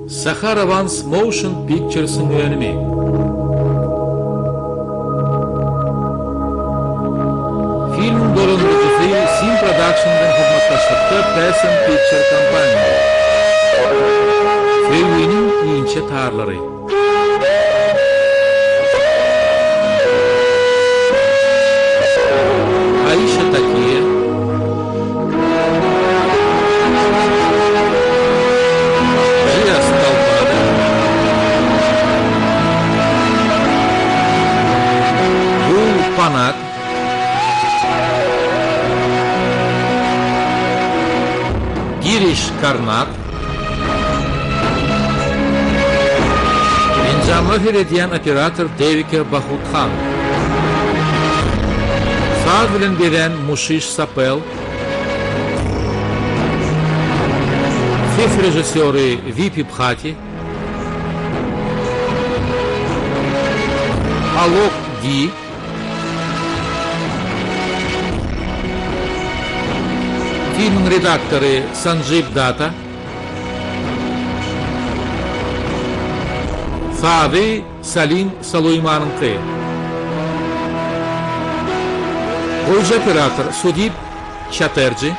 Sahara Ones Motion Pictures-iň önümi. Filmiň dolandyryjysy Sim Production bilen hyzmatdaşlykda Passion Picture kompaniýasy. Söýginiň inçe tarlary. Aişa Takiýe. Jias Talpada. Gul Panag. Giriş Karnat. Enjama seredýän operator Dewika Bahuthan. Saz bilen bezän Muşiş Sapel. Ses režissýory Wipi Bhati. Alok Di. Filmiň redaktory Sanjib Data. Sazy Salim Saloýmanyňky. Goýujy operator Sudip Çatterji.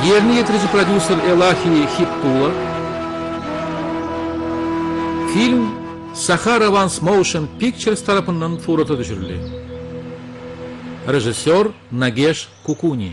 Ýerine ýetiriji prodýuser Elahi Hiptula. Film Sahara Ones Motion Pictures tarapyndan surata düşürildi. Režissýor Nageş Kukuni.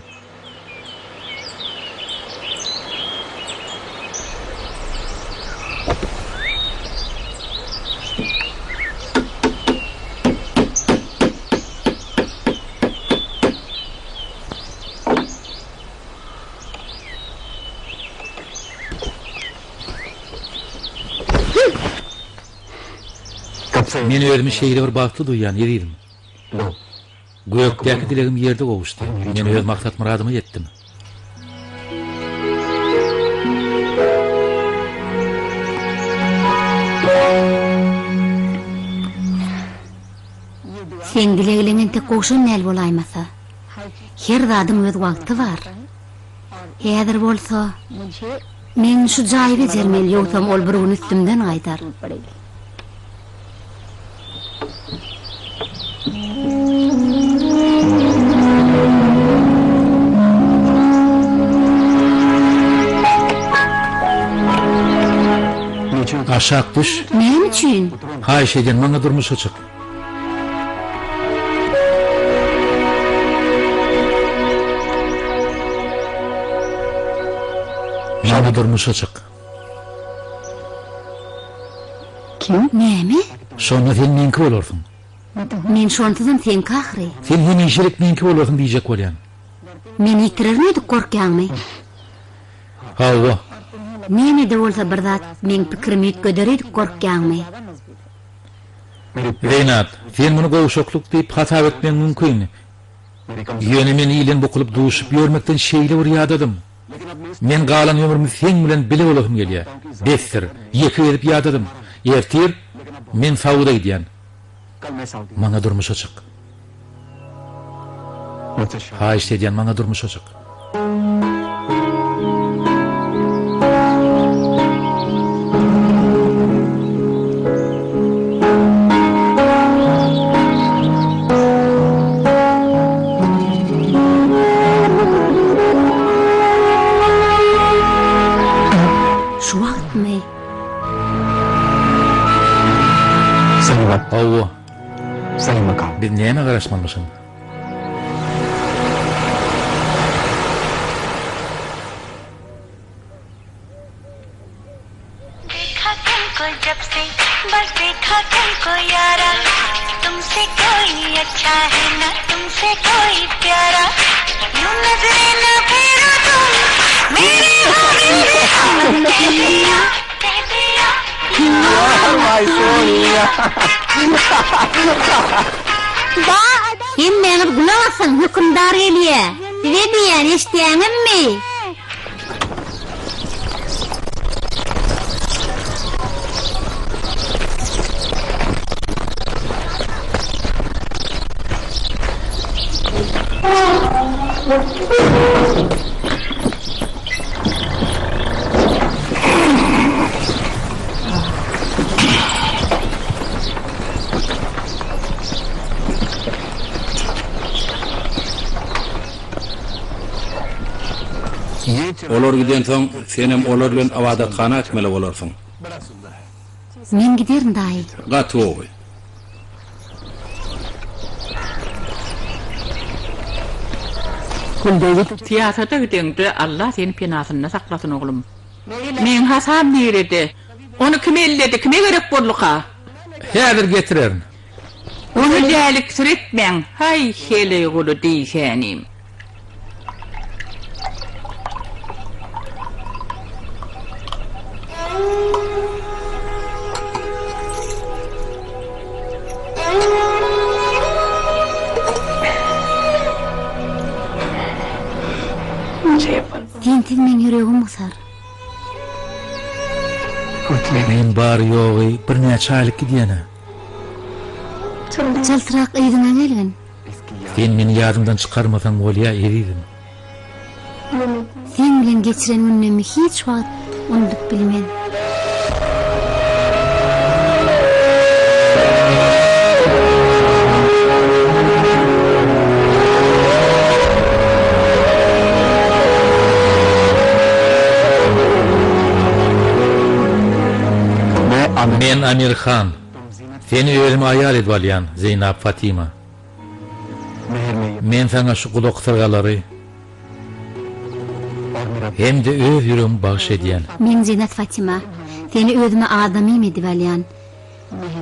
Men özümi şeýle bir bagtly duýýan, ezizim. Gökdäki dilegim ýerde gowuşdy. Men öz maksat-myradyma ýetdim. Seň dilegleň entek gowşan däl bolaýmasa. Her zadyň öz wagty bar. Häzir bolsa, men şu jaýy bejermeli, ýogsam ol bir gün üstümden gaýdar. Aşak düş. Näme üçin? Haýyş edýän, maňa durmuşa çyk. Maňa durmuşa çyk. Kim? Näme? Şonda sen meňki bolarsyň. Men şonsuzam seňki ahyry. Sen hemişelik meňki bolarsyň diýjek bolýan. Meni ýitirerin öýdüp gorkýaňmy? Hawa. Näme-de bolsa bir zat meň pikirimi üýtgeder öýdüp gorkýaňmy? Zeýnap, sen muny gowşaklyk diýip hasap etmegiň mümkin. Ýöne men ilden bukulyp duşup ýörmekden şeýle bir ýadadym. Men galan ömrümi seň bilen bile bolasym gelýär. Besdir, ýeke gezip ýadadym. Ertir men Sauda gidýän. Maňa durmuşa çyk. Haýyşt edýän, maňa durmuşa çyk. Şu wagtmy? Hawa. Biz nämä garaşmalymyşyn? Hemmäňiz gulak asyň, hökümdar gelýä! Size diýýän, eşidýäňizmi? Olar gidensoň, senem olar bilen ybadathana gitmeli bolarsyň. Men giderin, daýy. Gaty gowy. Syýasata gideňde Alla seni penasynda saklasyn oglum. Meň hasam nirede? Ony kim elledi, kime gerek bolduka? Häzir getirerin. Ony läliksiretmäň, haý, heleýguly diýsänim. Sensiz meň ýüregim gysar. Men bary-ýogy birnäçe aýlyk gidýän-ä. Çaltrak yzyňa gelgin. Sen meni ýadyňdan çykarmasaň bolýa, ezizim. Seň bilen geçiren günlerimi hiç wagt unudyp bilmen. Men Amir han. Seni özüme aýal edip alýan, Zeýnab Fatima. Men saňa şu gulak syrgalary hem-de öz ýüregimi bagyş edýän. Men Zinat Fatima. Seni özüme adamym edip alýan.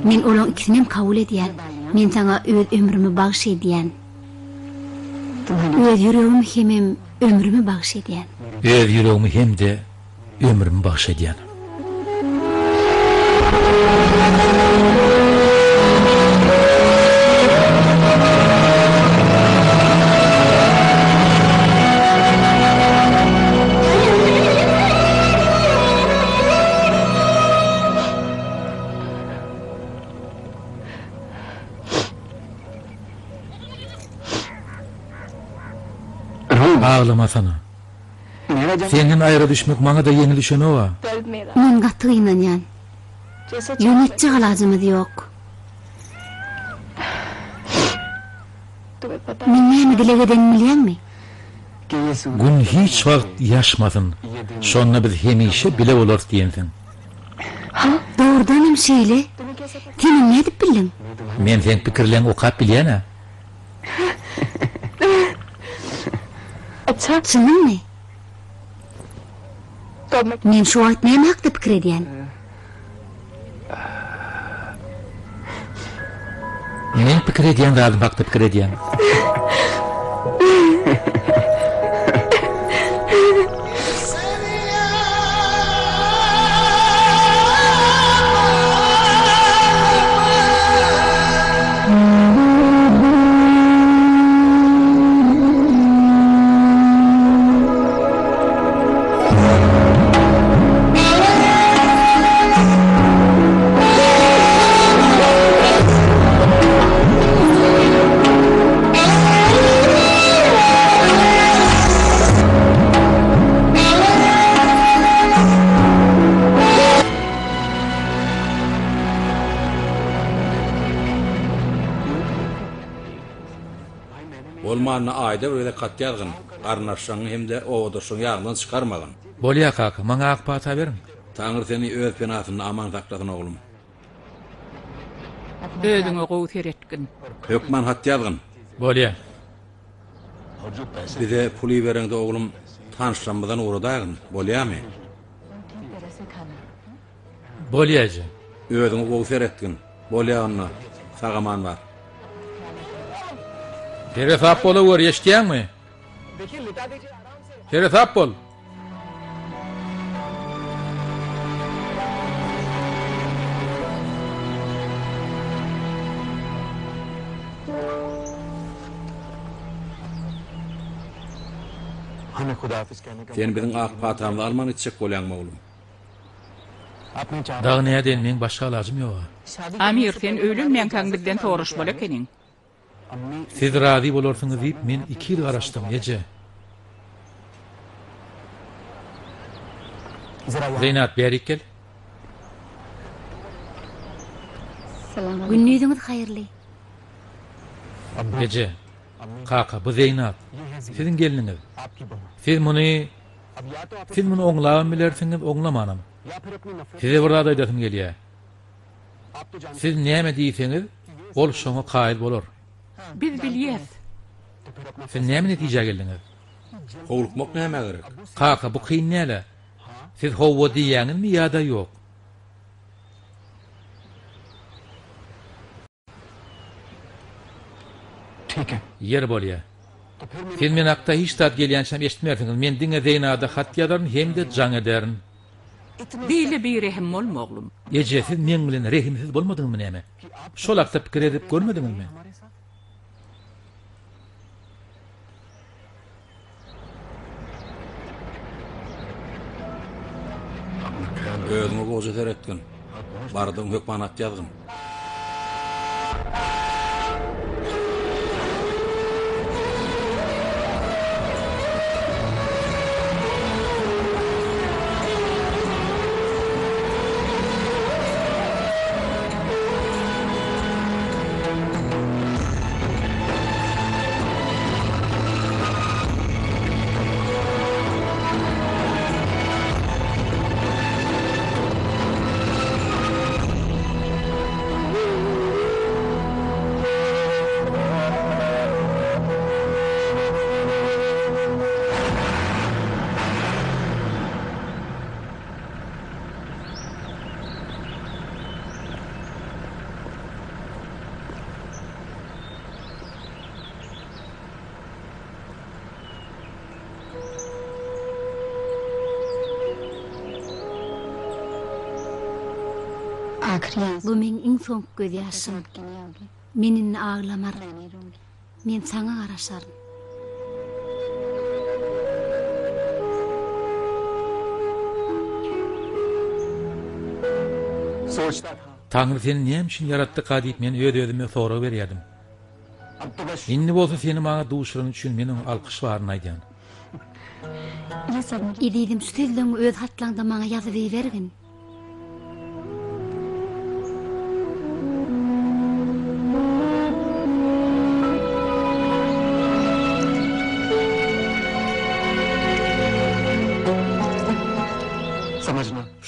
Men olaň ikisinem kabul edýän. Men saňa öz ömrümi bagyş edýän. Öz ýüregimi hemem ömrümi bagyş edýän. Öz ýüregimi hem-de ömrümi bagyş edýän. Aglamasana. Senden aýra düşmek maňa-da ýeňil düşenog-a. Men gaty gynanýan. Ýöne etjek alajymyz ýok. Men näme dileg edenimi bilýäňmi? Gün hiç wagt ýaşmasyn, şonda biz hemişe bile bolarys diýensiň. Dogrudanam şeýle. Sen ony nädip bildiň? Men seň pikirleňi okap bilýän-ä. Çynyňmy? Men şu wagt näme hakda pikir edýän? Men pikir edýän zadym hakda pikir edýän. Bolmanda aýda bir gezek hat ýazgyn, garyndaşlaryňy hem-de obadaşlaryňy ýadyňdan çykarmagyn. Bolýa kaka, maňa ak pata beriň. Taňry seni öz penasynda aman saklasyn oglum. Özüňe gowy seretgin. Hökman hat ýazgyn. Bolýa. Bize pul ibereňde oglum tanyşlarymyzdan ugradaýgyn, bolýamy? Bolýa eje. Özüňe gowy seretgin. Bolýa onda. Sag-aman bar. Seresap bolaweri, eşidýäňmi? Seresap bol. Sen biziň ak patamyzy alman gitjek bolýaňmy oglum? Dagy nädeýin, meň başga alajym ýog-a. Amir, sen öýlenmänkäň bizden soraşmaly ekeniň. Siz razy bolarsyňyz diýip men iki ýyl garaşdym, eje. Zeýnat, bärik gel. Gündiziňiz haýyrly. Eje, kaka, bu Zeýnat. Siziň gelniňiz. Siz muny. Siz muny oňlabam bilersiňiz, oňlamanam. Size bir zat aýdasym gelýär. Siz näme diýseňiz, ol şoňa kaýyl bolar. Biz bilýäs. Siz näme netijä geldiňiz? Howlukmak nämä gerek? Kaka, bu kyn däl-ä. Siz howwa diýýäňizmi ýa-da ýok? Ýeri bolýa. Siz men hakda hiç zat gelýänçäm eşitmersiňiz. Men diňe Zeýnada hat ýazaryn hem-de jaň ederin. Beýle birehim bolma, oglum. Eje, siz meň bilen rehimsiz bolmadyňyzmy näme? Şol hakda pikir edip görmediňizmi? Özüňe goja seretgin. Bardygyň hökman at ýazgyn. Bu meň iň soňky gözýaşym. Men indi aglamaryn. Men saňa garaşaryn. Taňry seni näme üçin ýaratdyka diýip men öz-özüme sorag berýärdim. Indi bolsa seni maňa duşurany üçin men oňa alkyş baryny aýdýan. Ezizim şu sözleňi öz hatlaňda maňa ýazyp ibergin.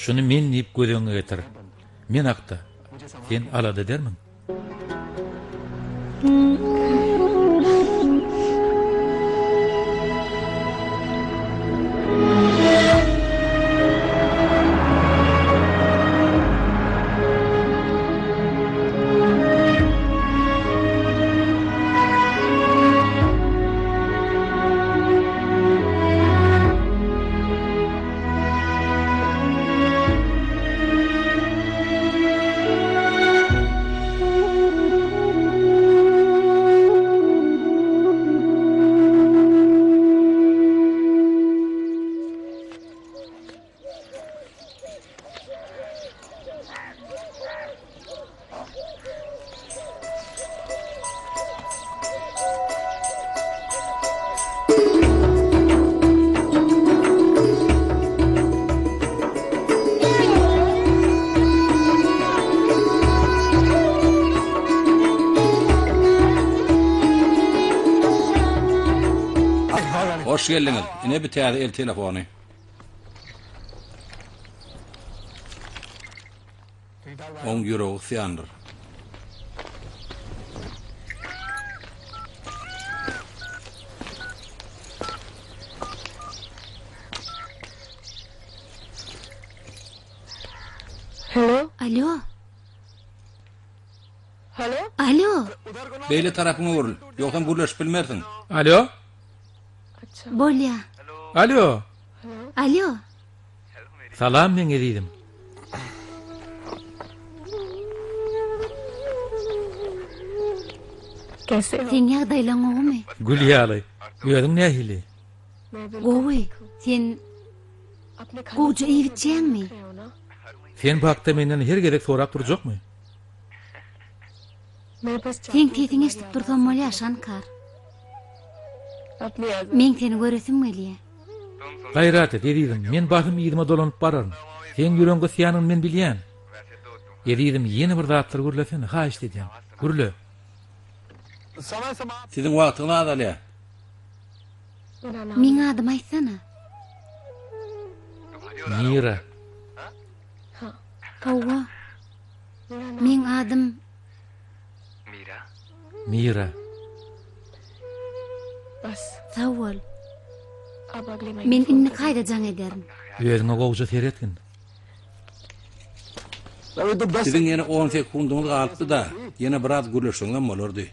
Şuny men diýip göz öňüňe getir. Men hakda sen alada edermiň? Hoş geldiňiz. Ine bir täze el telefony. Oň ýüregi gysýandyr. Alo. Alo. Beýle tarapyňa öwrül, ýogsam gürleşip bilmersiň. Alo. Bolýa. Alo. Alo. Salam meň ezizim. Seň ýagdaýlaň gowumy? Gül ýaly. Özüň nähili? Gowy. Sen gowja iýip-içýäňmi? Sen bu hakda menden her gezek sorap durjakmy? Seň sesiňi eşidip dursam bolýar, Şankar. Meň seni göresim gelýär. Gaýrat et, ezizim, men basym yzyma dolanyp bararyn. Seň ýüregiň gysýanyny men bilýän. Ezizim, ýene bir zatlar gürlesene, haýyşt edýän. Gürle. Siziň wagtyňyz azalýar. Meň adymy aýtsana. Mira. Hawa. Meň adym Mira. Sag bol. Men indi kaýda jaň ederin. Özüňe gowja seretgin. Siziň ýene on sekundyňyz galypdy-da, ýene biraz gürleşseňizem bolardy.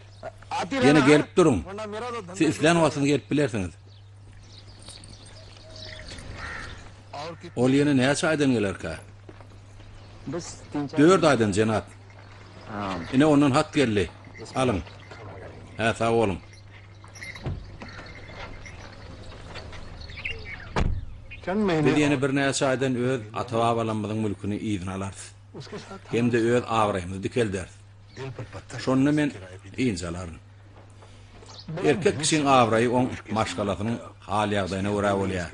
Ýene gelip duruň. Siz islän wagtyňyz gelip bilersiňiz. Ol ýene näçe aýdan gelerkä? Dört aýdan, jenap. Ine, ondan hat geldi. Alyň. Hä, sag boluň. Biz ýene birnäçe aýdan öz ata-babalarymyzyň mülküni yzyna alarys. Hem-de öz abraýymyzy dikelderis. Şonda men ynjalaryn. Erkek kişiň abraýy oň maşgalasynyň hal-ýagdaýyna görä bolýar.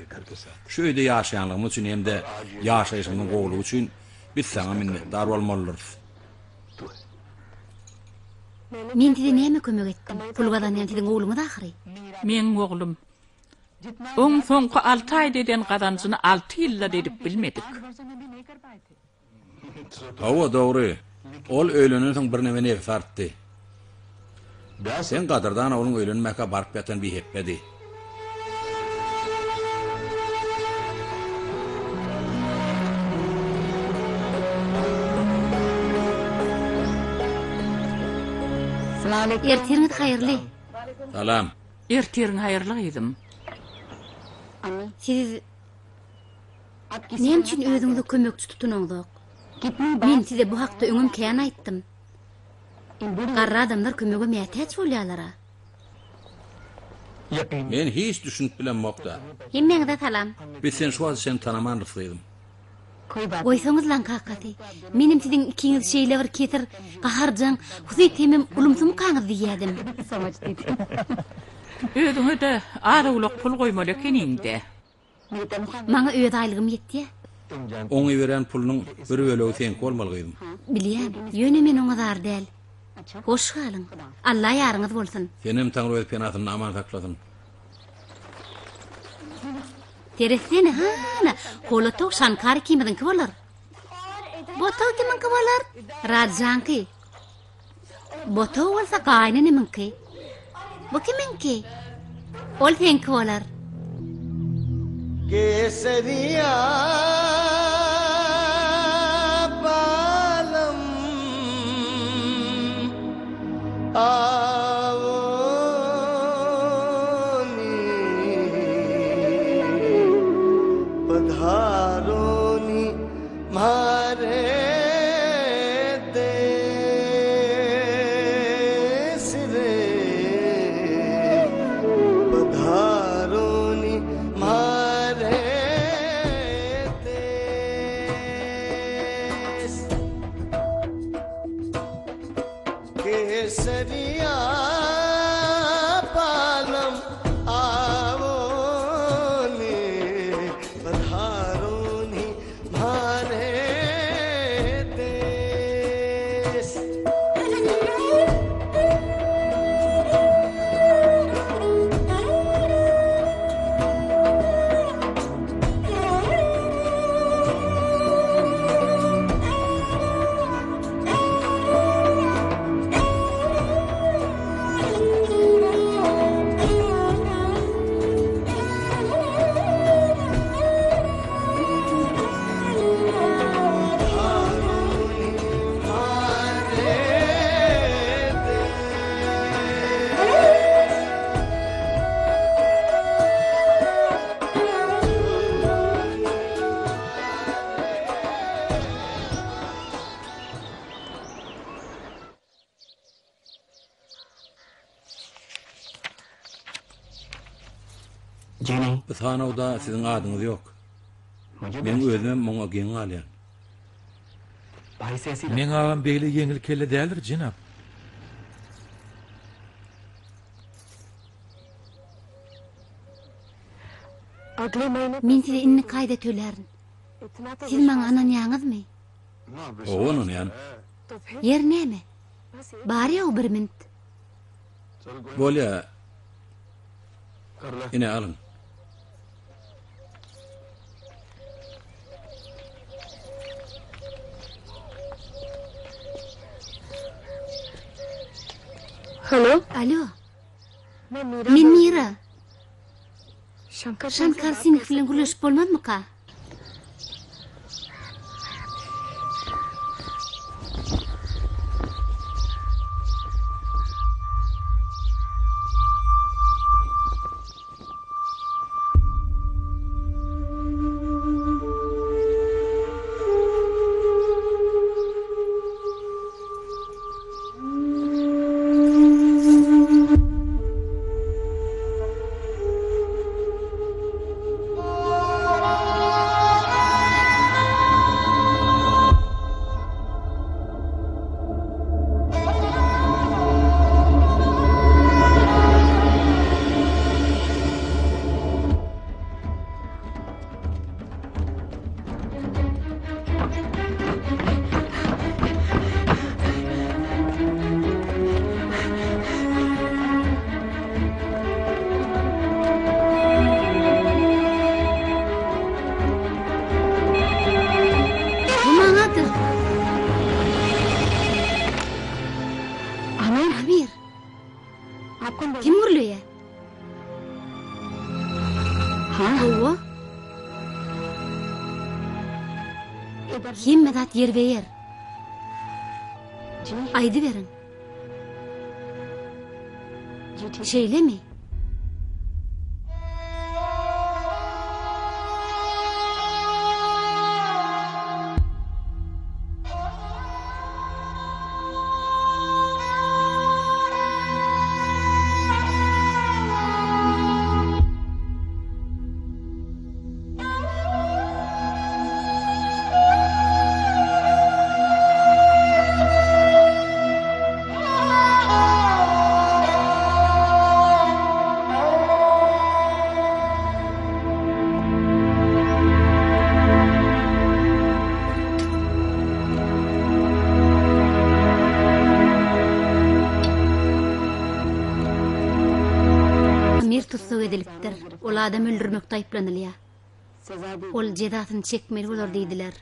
Şu öýde ýaşaýanlygymyz üçin hem-de ýaşaýşymyzyň gowulygy üçin biz saňa minnetdar bolmalydyrys. Men size näme kömek etdim? Pul gazanýan siziň ogluňyz ahyry. Meň oglum. Oň soňky alty aýda eden gazanjyny alty ýylda-da edip bilmedik. Hawa, dogry. Ol öýlenensoň birneme nebsi artdy. Seň gadyrdan ogluň öýlenmäkä baryp ýatan bihepbedi. Ertiriňiz haýyrly. Salam. Ertiriň haýyrly gyzym. Siz näme üçin özüňize kömekçi tutunaňzok? Men size bu hakda öňem kän aýtdym. Garry adamlar kömege mätäç bolýarlar-a. Men hiç düşünip bilemok-da. Hemmäňize salam. Biz seni şu wagta çenli tanamandyrs gyzym. Goýsaňyzlaň kakasy. Menem siziň ikiňiz şeýle bir kesir, gaharjaň, husyt hemem ulumsymykaňyz diýýädim. Özüňe-de az-owlak pul goýmaly ekeniň-dä. Maňa öz aýlygym ýetýä. Oň iberýän pulunyň bir bölegi seňki bolmaly gyzym. Bilýän, ýöne men oňa zar däl. Hoş galyň. Alla ýaryňyz bolsun. Senem Taňry öz penasynda aman saklasyn. Seretsene, hana, hol otag Şankar ikimiziňki bolar. Bu otag kimiňki bolar? Rajaňky. Bu otag bolsa gaýynenemiňki. Bu kimiňki? Ol seňki bolar. Kesariýa balam aao ni padharo ni mare des re padharo ni mare des Kesariya balam aao ni padharo ni mare des. Bu sanawda siziň adyňyz ýok. Meň özümem muňa geň galýan. Meň agam beýle ýeňil kelle däldir, jenap. Men size indi kaýda tölärin. Siz maňa ynanýaňyzmy? Hawa, ynanýan. Ýer näme? Bar-ýogy bir minut. Bolýa. Ine, alyň. Halo. Alo. Men Mira. Şankar Singh bilen gürleşip bolmazmyka? Bu maňadyr. Amir. Kim gürleýär? Hawa. Hemme zat ýerbe-ýer. Aýdyberiň. Şeýlemi? Amir tussag edilipdir. Ol adam öldürmekde aýyplanylýar. Ol jezasyny çekmeli bolar diýdiler.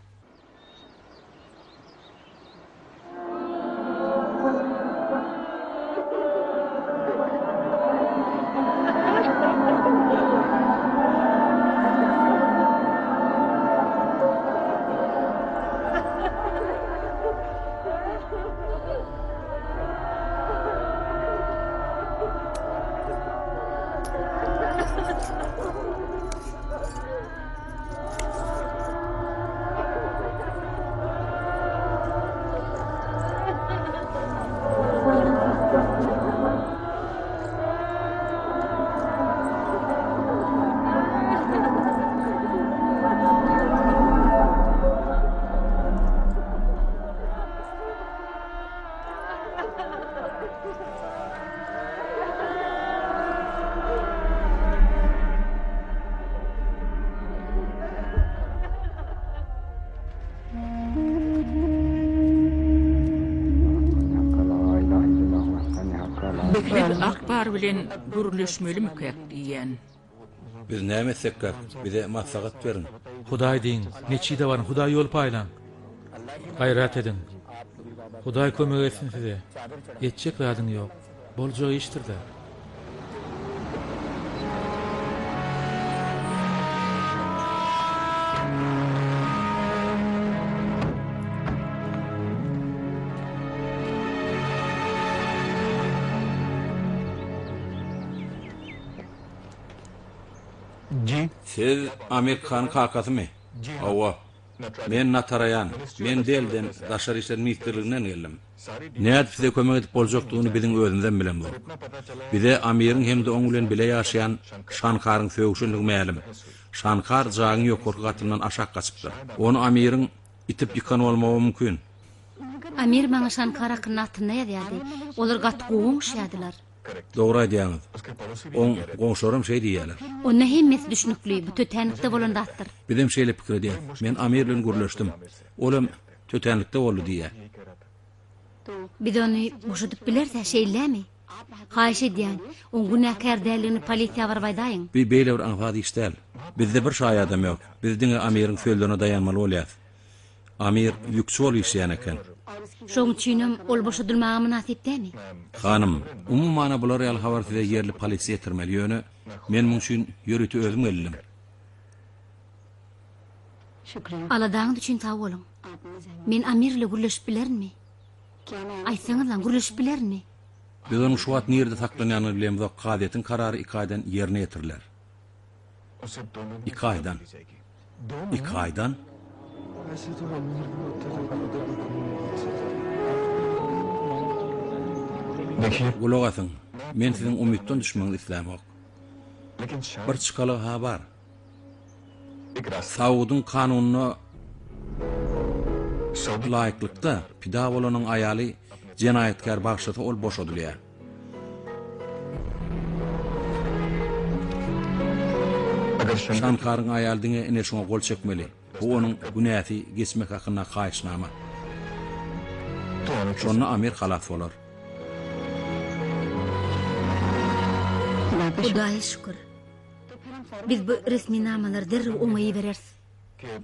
Biz Akbar bilen gürleşmelimikäk diýýän. Biz näme etsekkäk? Bize maslahat beriň. Hudaý diýiň, metjide baryň, Hudaý ýol paýlaň. Gaýrat ediň. Hudaý kömek etsin size. Etjek zadyň ýok. Boljak işdir-dä. Siz Amir Khanyň kakasymy? Hawa. Men Nataraýan. Men Deliden, Daşary işler ministrliginden geldim. Nädip size kömek edip boljakdygyny biziň özümizem bilemzok. Bize Amiriň hem-de oň bilen bile ýaşaýan Şankaryň sögüşendigi mälim. Şankar jaýyň ýokarky gatyndan aşak gaçypdyr. Ony Amiriň itip ýykan bolmagy mümkin. Amir maňa Şankar hakynda hatynda ýazýardy. Olar gaty gowy oňuşýardylar. Dogry aýdýaňyz. Oň goňşularam şeý diýýärler. Onda hemmesi düşnükli, bu tötänlikde bolan zatdyr. Bizem şeýle pikir edýäs. Men Amir bilen gürleşdim. Ol hem tötänlikde boldy diýýär. Biz ony boşadyp bileris-ä, şeýlemi? Haýyş edýän, oň günäkär däldigini polisiýa baryp aýdaýyň. Bu beýle bir aňsat iş däl. Bizde bir şaýadam ýok. Biz diňe Amiriň sözlerine daýanmaly bolýas. Amir ýükçi bolup işleýän eken. Şoň üçinem ol boşadylmaga mynasyp dälmi? Hanym, umuman-a bular ýaly habary size ýerli polisiýa ýetirmeli, ýöne men muň üçin ýörite özüm geldim. Aladaňyz üçin sag boluň. Men Amir ile gürleşip bilerinmi? Aýtsaňyzlaň, gürleşip bilerinmi? Biz onuň şu wagt nirede saklanýanyny bilemzok, kazyýetiň karary iki aýdan ýerine ýetiriler. Iki aýdan. Iki aýdan? Gulak asyň, men siziň umytdan düşmegiňizi islämok. Bir çykalga-ha bar. Saudyň kanunyna laýyklykda, pida bolanyň aýaly jenaýatkär bagyşlasa, ol boşadylýar. Şankaryň aýaly diňe ine şuňa gol çekmeli. Bu onuň günäsi geçmek hakyndaky haýyşnama. Şonda Amir halas bolar. Hudaýa şükür. Biz bu resminamalary derrew oňa ibereris.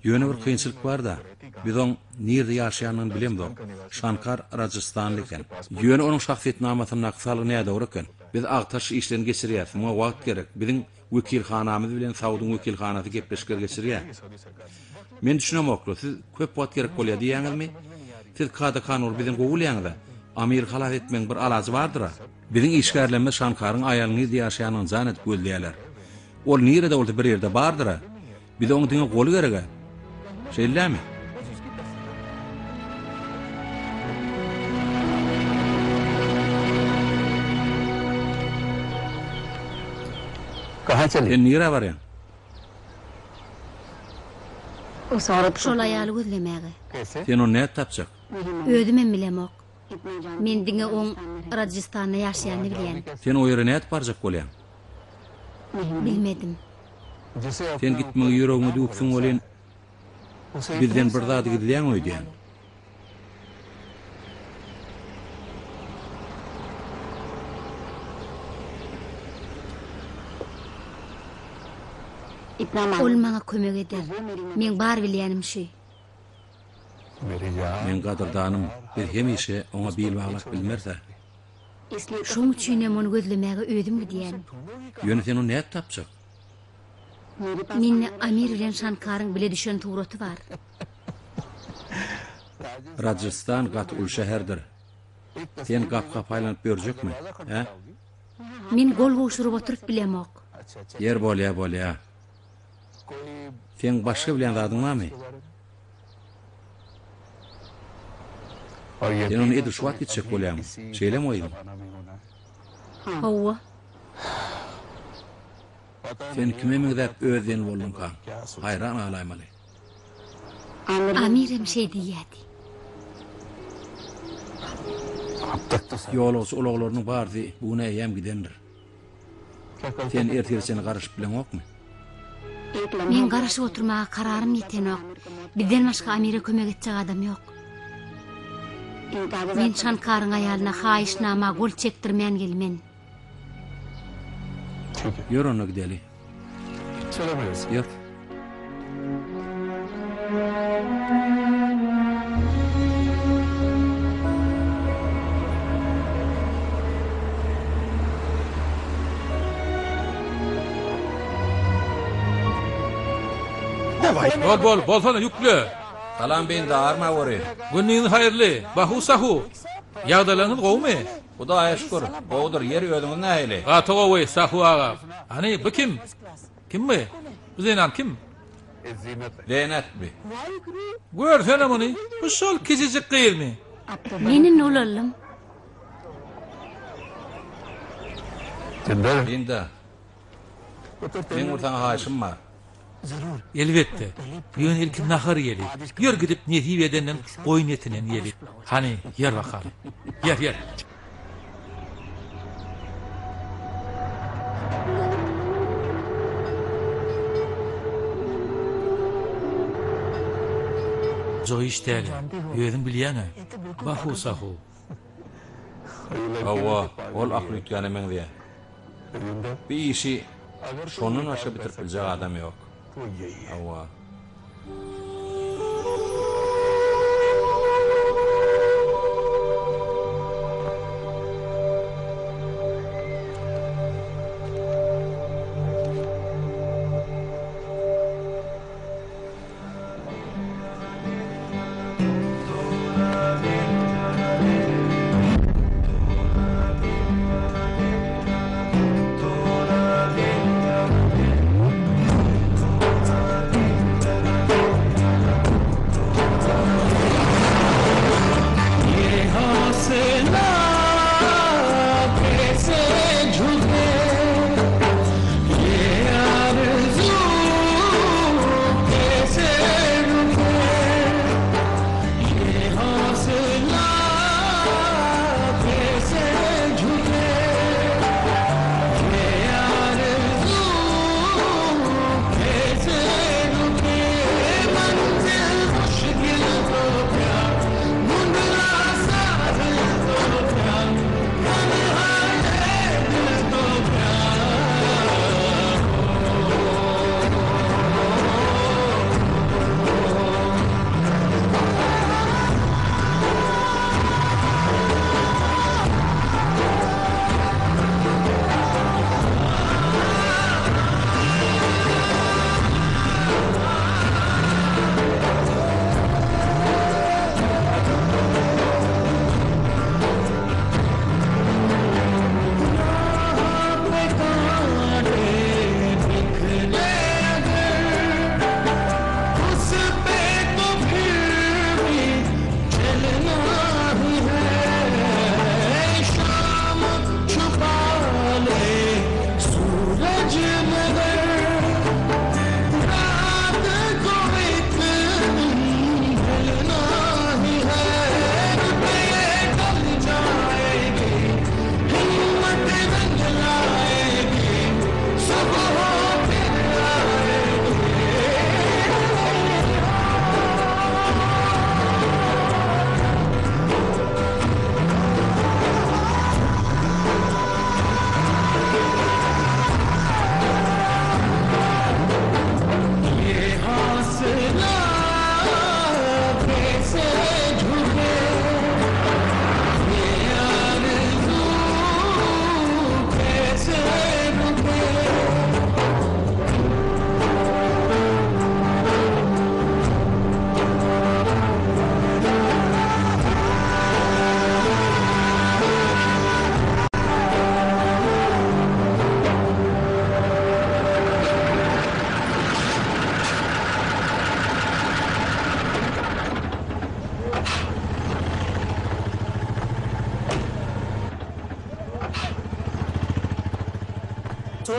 Ýöne bir kynçylyk bar-da, biz oň nirde ýaşaýanyny bilemzok. Şankar rajastanly eken. Ýöne onuň şahsyýetnamasyndaky salgy nädogry eken. Biz agtaryş işlerini geçirýäris, muňa wagt gerek. Biziň wekilhanamyz bilen Saudyň wekilhanasy gepleşikler geçirýär. Men düşünemok-la, siz köp wagt gerek bolýar diýýäňizmi? Siz kada-kanuny bizden gowy bilýäňiz-ä. Amiri halas etmegiň bir alajy bardyr-a? Biziň işgärlerimiz Şankaryň aýalynyň nirde ýaşaýanyny jan edip gözleýärler. Ol nirede bolsa bir ýerde bardyr-a. Bize oň diňe goly gereg-ä. Şeýle dälmi? Sen nirä barýaň? Şol aýaly gözlemäge. Sen ony nädip tapjak? Özümem bilemok. Men diňe oň Rajastanda ýaşaýanyny bilýän. Sen o ýere nädip barjak bolýaň? Bilmedim. Sen gitmegi ýüregiňe düwüpsiň welin, bizden bir zady gizleýäň öýdýän. Ol maňa kömek eder. Meň bar bilýänim şü. Meň gadyrdanym, biz hemişe oňa bil baglap bilmeris-ä. Şoň üçinem ony gözlemäge özüm gidýän. Ýöne sen ony nädip tapjak? Mende Amir bilen Şankaryň bile düşen suraty bar. Rajastan gaty uly şäherdir. Sen gapy-gapy aýlanyp ýörjekmi, hä? Men gol gowşuryp oturyp bilemok. Ýer bolýa, bolýa. Seň başga bilýän zadyň barmy? Sen ony edil şu wagt gitjek bolýaňmy? Şeýlemi gyzym? Hawa. Sen kime meňzäp öz diýen bolduňkaň? Haýran galaýmaly. Amirem şeý diýýärdi. Ýolagçy ulaglarynyň barysy bu gün eýýäm gidendir. Sen ertire çenli garaşyp bileňokmy? Meň garaşyp oturmaga kararym ýetenok. Bizden başga Amire kömek etjek adam ýok. Men Şankaryň aýalyna haýyşnama gol çekdirmän gelmen. Ýör onda gideli. Ýör. Bol bol bolsana ýükle. Salam bende arma gory. Günüňiz haýyrly, Bahu Sahu. Ýagdaýlaryňyz gowumy? Hudaýa şükür, gowudyr. Ýeri özüňiz nähili? Gaty gowy, Sahu aga. Hany, bu kim? Kim bu? Bu zenan kim? Zeynep bi. Görsene muny, bu şol kiçijik gyzmy? Men indi ulaldym. Linda, meň bir saňa haýyşym bar. Elbetde. Ýöne ilki nahar iýeli. Ýör gidip nesip edenden goýun etinden iýeli. Hany, ýör bakaly. Ýör, ýör. Joý iş däl-ä. Özüň bilýäň-ä. Bahu sahu. Hawa, ol akyl üýtgäne meňzeýär. Bu işi şondan başga bitirip biljek adam ýok. Hawa.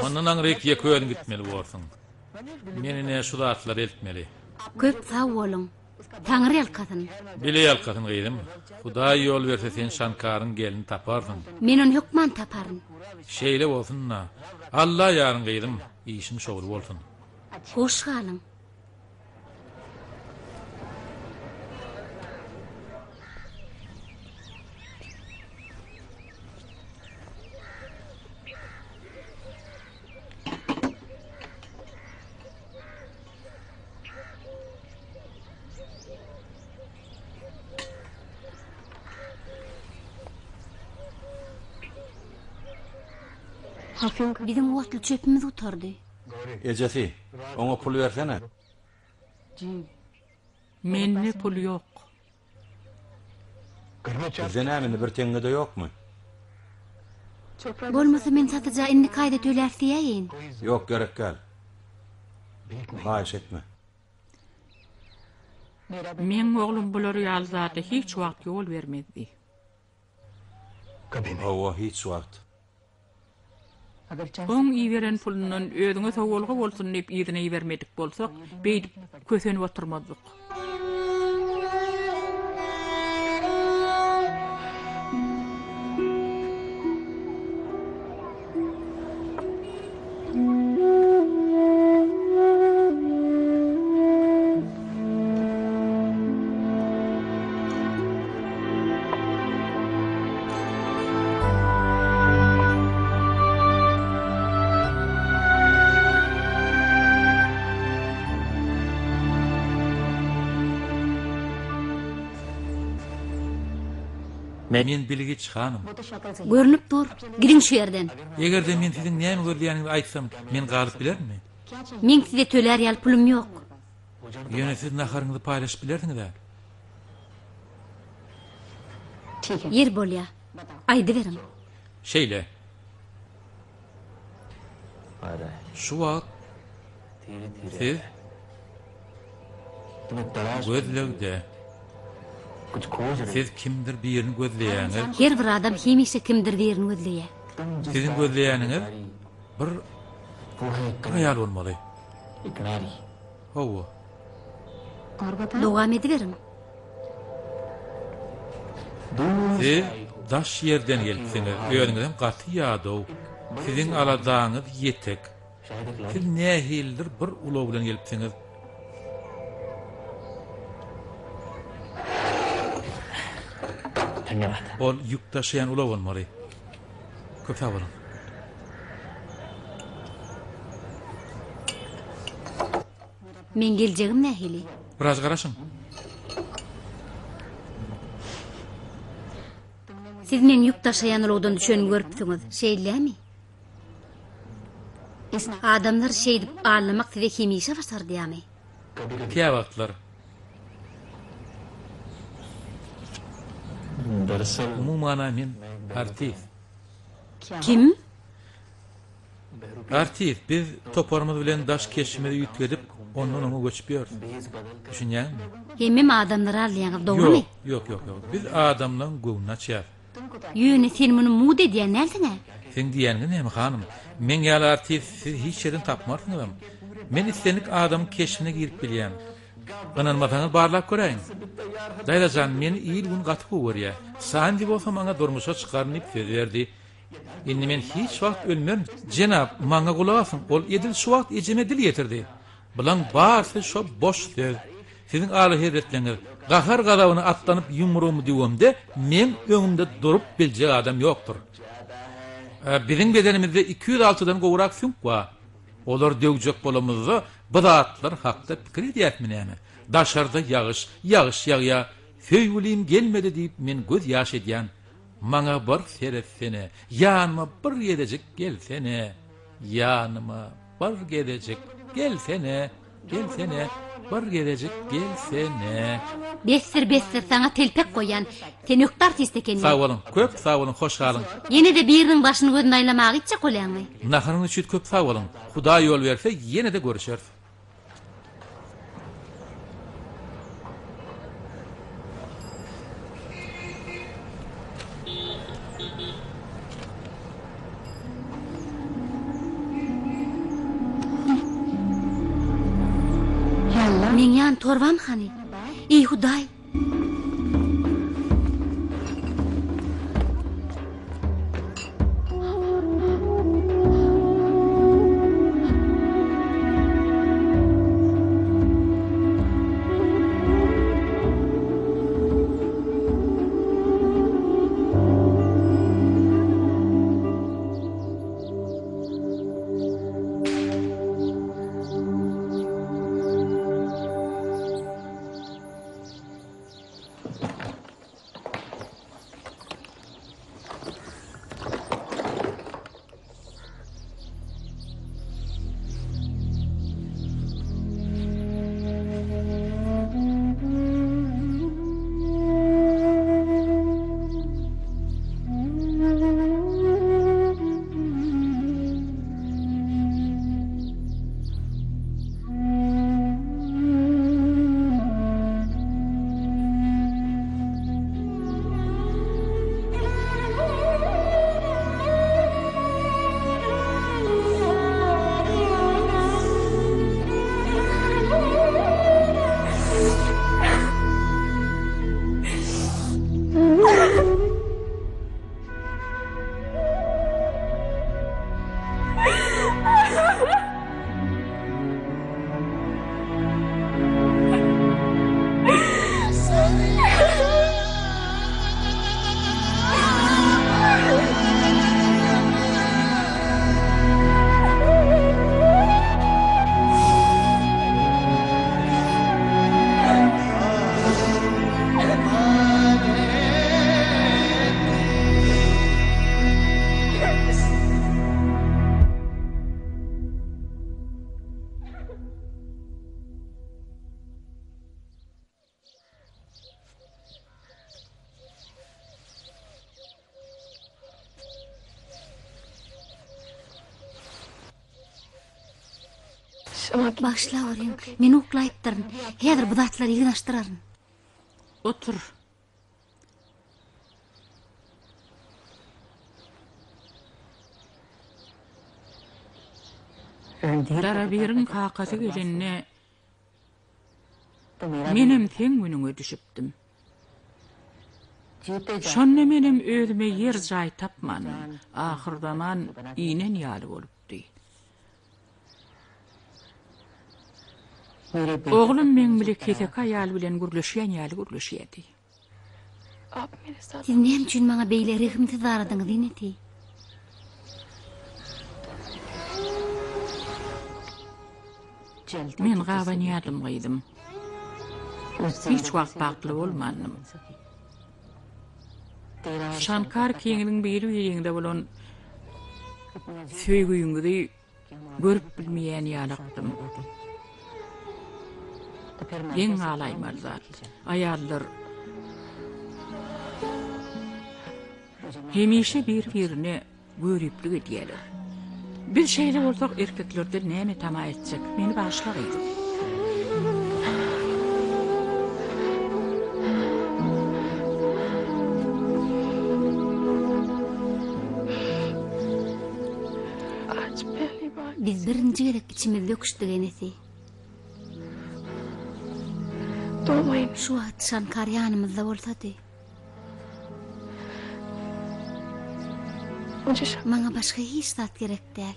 Mundan aňryk ýeke özüň gitmeli borsuň. Men ine şu zatlary eltmeli. Köp sag boluň. Taňry ýalkasyn. Bile ýalkasyn gyzym. Hudaý ýol berse sen Şankaryň gelnini taparsyň. Men ony hökman taparyn. Şeýle bolsun-da. Alla ýaryň gyzym, işiň şowly bolsun. Hoş galyň. Biziň otly çöpümiz gutardy. Ejesi, oňa pul bersene. Mende pul ýok. Bizde näme indi bir teňňe-de ýokmy? Bolmasa men satyja indiki aýda töläp diýäýin. Ýok, gerek däl. Haýyş etme. Meň oglum bular ýaly zada hiç wagt ýol bermezdi. Hawa, hiç wagt. Oň iberen pulundan özüňe sowalga bolsun diýip yzyna ibermedik bolsak, beýdip kösenip oturmazdyk. Men bilgiç, hanym. Görnüp dur. Gidiň şu ýerden. Eger-de men siziň näme gözleýäniňizi aýtsam, men galyp bilerinmi? Meň size tölär ýaly pulum ýok. Ýöne siz naharyňyzy paýlaşyp bilersiňiz-ä? Ýer bolýa. Aýdyberiň. Şeýle. Şu wagt siz gözlegde. Siz kimdir birini gözleýäňiz. Her bir adam hemişe kimdir birini gözleýär. Siziň gözleýäniňiz bir aýal bolmaly. Hawa. Dowam ediberiň. Siz daş ýerden gelipsiňiz, özüňizem gaty ýadaw. Siziň aladaňyz ýetik. Siz nähilidir bir ulag bilen gelipsiňiz. Ol ýük daşaýan ulag bolmaly. Köp sag boluň. Meň geljegim nähili? Biraz garaşyň. Siz meň ýük daşaýan ulagdan düşenimi görüpsiňiz, şeýlemi? Adamlar şeýdip aldamak size hemişe başardýarmy? Käwagtlar. Umuman-a men artist. Kim? Artist, biz toparymyz bilen daş keşbimizi üýtgedip, ondan oňa göçüp ýörüs. Düşünýäňmi? Hemem adamlary aldaýaňyz, dogrumy? Ýok, ýok, ýok, ýok. Biz adamlaň göwnüni açýas. Ýöne sen muny mugt edýän dälsiň-ä? Seň diýýäniňiz näme, hanym? Meň ýaly artist siz hiç ýerden tapmarsyňyzam. Men islendik adamyň keşbine girip bilýän. Ynanmasaňyz barlap göräýiň. Daýza jan, meni il-gün gaty gowy görýär. Sandi bolsa maňa durmuşa çykaryn diýip söz berdi. Indi men hiç wagt ölmerin. Jenap, maňa gulak asyň, ol edil şu wagt ejeme dil ýetirdi. Bulaň barsy şo boş söz. Siziň alyhezretleňiz, gahar-gazabyna atlanyp ýumrugymy düwemde, meň öňümde durup biljek adam ýokdur. Biziň bedenimizde 206-dan gowrak süňk bar. Olary döwjek bolamyzda bu zatlar hakda pikir edýäsmi näme? Daşarda ýagyş, ýagyş ýagýar. Söýgülim gelmedi diýip men göz ýaş edýän. Maňa bir seretsene, ýanyma bir gezejik gelsene, ýanyma bir gezejik gelsene, gelsene, bir gezejik gelsene. Besdir, besdir, saňa telpek goýýan. Sen ökde artist ekeniň. Sag boluň, köp sag boluň, hoş galyň. Ýene-de biriniň başyny gözüni aýlamaga gitjek bolýaňmy? Naharyňyz üçin köp sag boluň. Hudaý ýol berse, ýene-de görüşeris. Meň ýan torbam hany? Eý, Hudaý! Bagyşlaweriň, men uklaýypdyryn. Häzir bu zatlary ýygnaşdyraryn. Otur. Darabiriň kakasy gelende menem seň günüňe düşüpdim. Şonda menem özüme ýer-jaý tapmandym. Ahyrzaman inen ýaly bolupdy. Oglum meň bile keseki aýal bilen gürleşýän ýaly gürleşýärdi. Siz näme üçin maňa beýle rehimsiz daradyňyz, enesi? Men gabanýardym, gyzym. Hiç wagt bagtly bolmandym. Şankar ikiňiziň biri-biriňize bolan söýgüňizi görüp bilmeýän ýalakdym. Geň galaýmaly zat, aýallar hemişe bir-birine göriplik edýärler. Biz şeýle bolsak, erkeklerden näme tama etjek? Meni bagyşla gyzym. Biz birinji gezek içimiz döküşdik enesi. Şu wagt Şankar ýanymyzda bolsady. Maňa başga hiç zat gerek däl.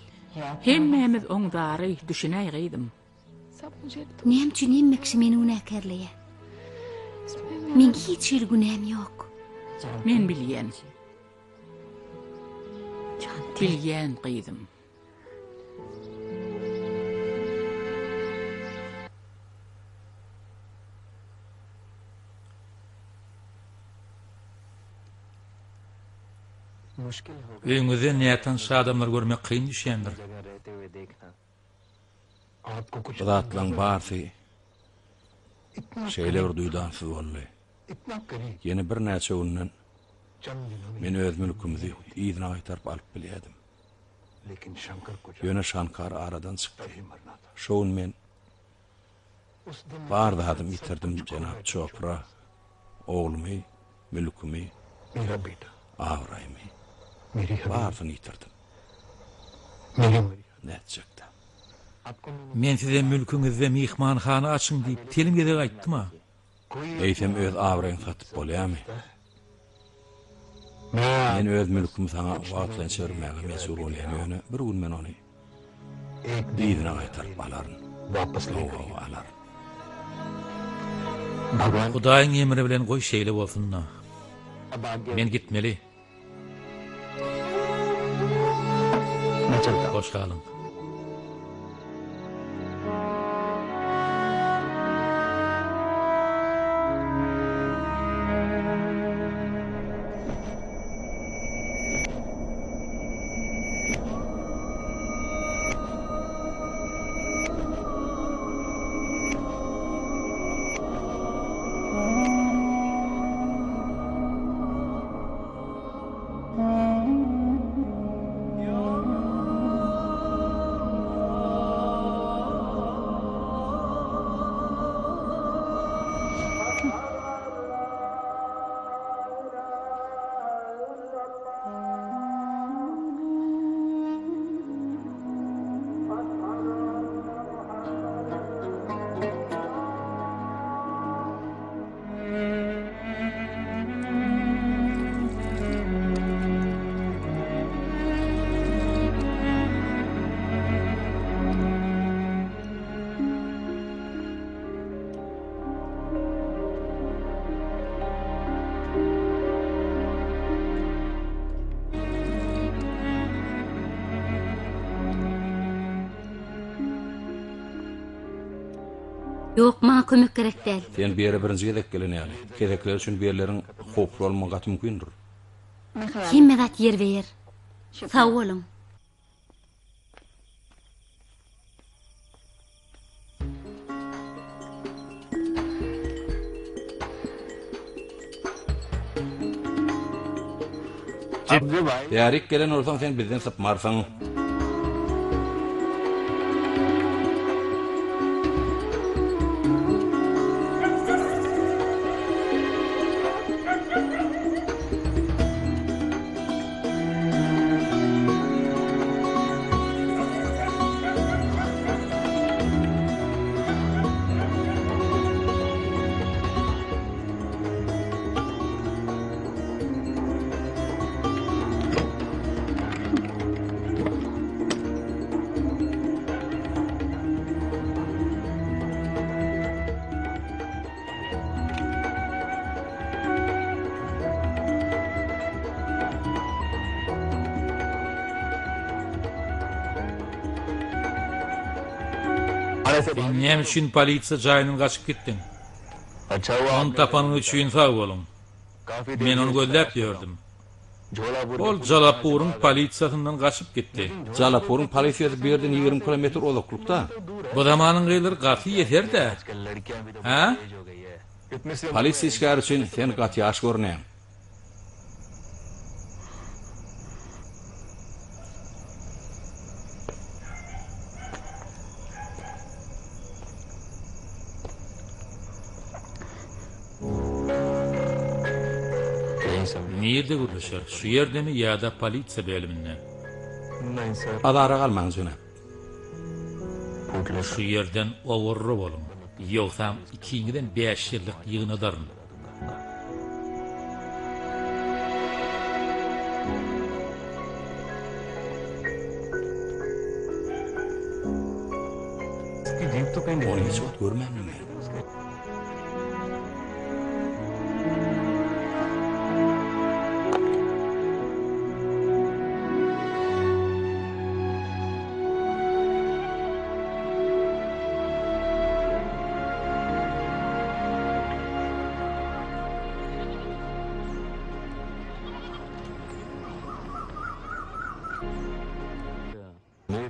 Hemmämiz oň zary, düşünäý gyzym. Näme üçin hemme kişi meni günäkärleýär? Meň hiç hili günäm ýok. Men bilýän. Bilýän gyzym. Öýüňizde nätanyş adamlary görmek kyn düşýändir. Bu zatlaryň barsy şeýle bir duýdansyz boldy. Ýene birnäçe günden men öz mülkümizi yzyna gaýtaryp alyp bilýärdim. Ýöne Şankar aradan çykdy. Şo gün men bar zadymy ýitirdim, jenap Çopra, oglumy, mülkümi, abraýymy, barysyny ýitirdim. Nätjekdä? Men size mülküňizde myhmanhana açyň diýip telim gezek aýtdym-a. Eýsem öz abraýyňy satyp bolýarmy? Men öz mülkümi saňa wagtlaýynça bermäge mejbur bolýan, ýöne bir gün men ony yzyna gaýtaryp alaryn. Hawa, alaryn. Hudaýyň emri bilen goý şeýle bolsun-da. Men gitmeli. Hoş galyň. Ýok, maňa kömek gerek däl. Sen bu ýere birinji gezek gelen ýaly. Kesekler üçin bu ýerleriň howply bolmagy gaty mümkindir. Hemme zat ýerbe-ýer. Sag boluň. Bärik gelen bolsaň sen bizden sypmarsyň. Sen näme üçin polisiýa jaýyndan gaçyp gitdiň? Ony tapanyň üçin sag boluň. Men ony gözläp ýördüm. Ol Jalapuryň polisiýasyndan gaçyp gitdi. Jalapuryň polisiýasy bu ýerden 20 kilometr uzaklykda. Bu zamanyň gyzlary gaty ýeser-dä. Hä? Polisiýa işgäri üçin sen gaty ýaş görünýäň. Nirde gürleşeris, şu ýerdemi ýa-da polisiýa bölüminde? Azara galmaň, jenap. Şu ýerden owarra boluň, ýogsam ikiňizem bäş ýyllyk ýygnadaryn. Ony hiç wagt görmändim men.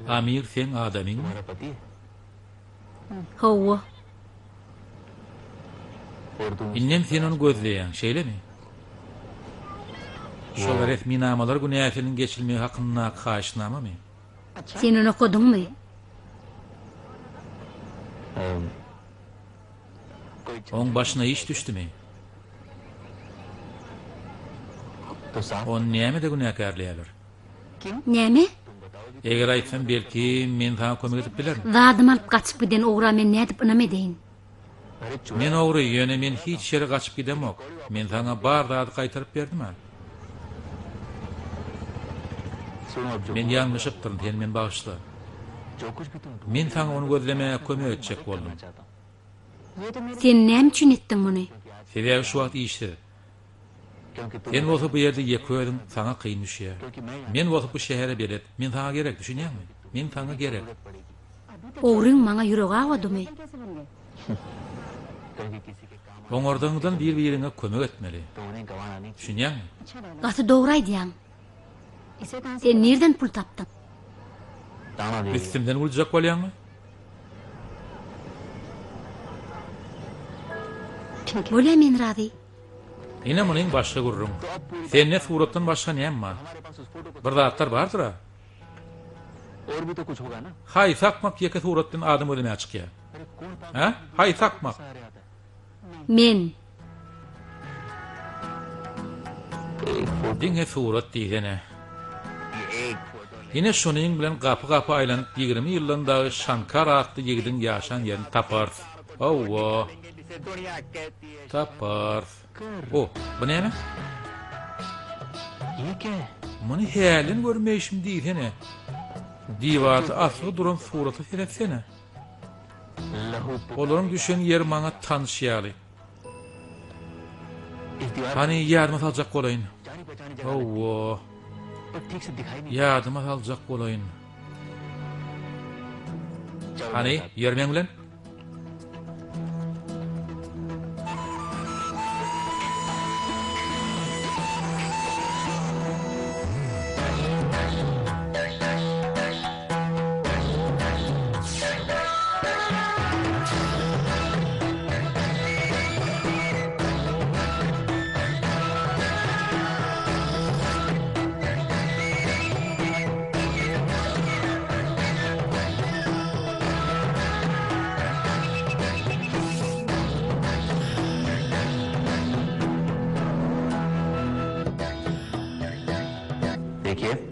Amir seň adamyňmy? Hawa. Indem sen ony gözleýäň, şeýlemi? Şol resminamalar günäsiniň geçilmegi hakyndaky haýyşnamamy? Sen ony okadyňmy? Oň başyna iş düşdümi? Ony nämede günäkärleýärler? Näme? Eger aýtsam, belki, men saňa kömek edip bilerin. Zadymy alyp gaçyp giden ogra men nädip ynam edeýin? Men ogry, ýöne men hiç ýere gaçyp gidemok. Men saňa bar zady gaýtaryp berdim-ä. Men ýalňyşypdyryn, sen meni bagyşla. Men saňa ony gözlemäge kömek etjek boldum. Sen näme üçin etdiň muny? Sebäbi şu wagt işsiz. Sen bolsa bu ýerde ýeke özüň, saňa kyn düşýär. Men bolsa bu şähere belet. Men saňa gerek, düşünýäňmi? Men saňa gerek. Ogryň maňa ýüregi awadymy? Oňardygyňdan bir-biriňe kömek etmeli. Düşünýäňmi? Gaty dogry aýdýaň. Sen nirden pul tapdyň? Üstümden güljek bolýaňmy? Bolýa men razy. Ine munyň başga gürrüň. Sende suratdan başga näme bar? Bir zatlar bardyr-a? Haýsy akmak ýeke surat bilen adam gözlemäge çykýar? Hä? Haýsy akmak? Men. Diňe surat diýsene. Ine şonuň bilen gapy-gapy aýlanyp 20 ýyldan dagy Şankar atly ýigidiň ýaşan ýerini taparys. Hawa. Taparys. O, bu näme? Muny hälden görmeýşim diýsene. Diwarda asylgy duran surata seretsene. Olaryň düşen ýeri maňa tanyş ýaly. Hany ýadyma saljak bolaýyn. Hawa. Ýadyma saljak bolaýyn. Hany, ýör meň bilen.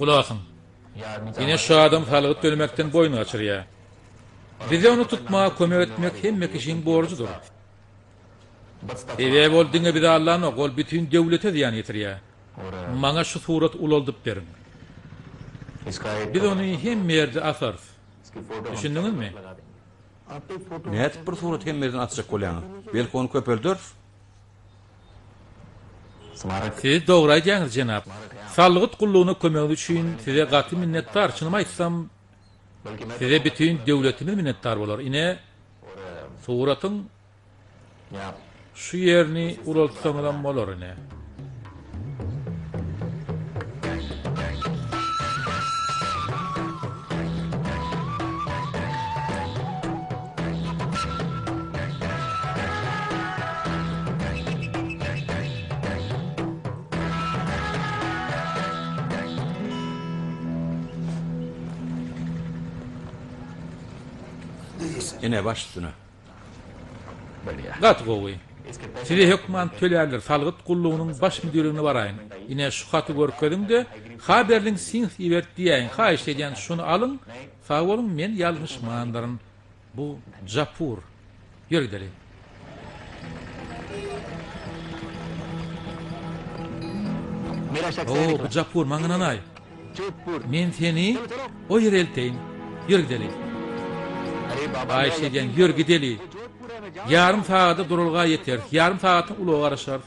Gulak asyň. Ine şu adam salgyt tölemekden boýun gaçyrýar. Bize ony tutmaga kömek etmek hemme kişiň borjudyr. Sebäbi ol diňe bizi aldanok, ol bütin döwlete zyýan ýetirýär. Maňa şu suraty ulaldyp beriň. Biz ony hemme ýerde asarys. Düşündiňizmi? Nädip bir suraty hemme ýerden asjak bolýaňyz? Belki ony köpelderis? Siz dogry aýdýaňyz, jenap. Salgyt gullugyna kömegiňiz üçin size gaty minnetdar, çynymy aýtsam, size bütin döwletimiz minnetdar bolar. Ine, suratyň Şu ýerini ulaltsaňyzam bolar ine. Ine baş üstüne. Gaty gowy. Size hökman tölärler, salgyt gullugynyň baş müdirligine baraýyň. Ine, şu haty görkeziň-de, Haberliň Singh ibert diýäýiň. Haýyşt edýän, şuny alyň. Sag boluň, men ýalňyşmandyryn. Bu Japur. Ýör gideli. O, bu Japur, maňa ynanaý. Men seni o ýere elteýin. Ýör gideli. Haýyş edýän, ýör gideli. Ýarym sagada duralga ýeteris. Ýarym sagatdan ulaga garaşarys.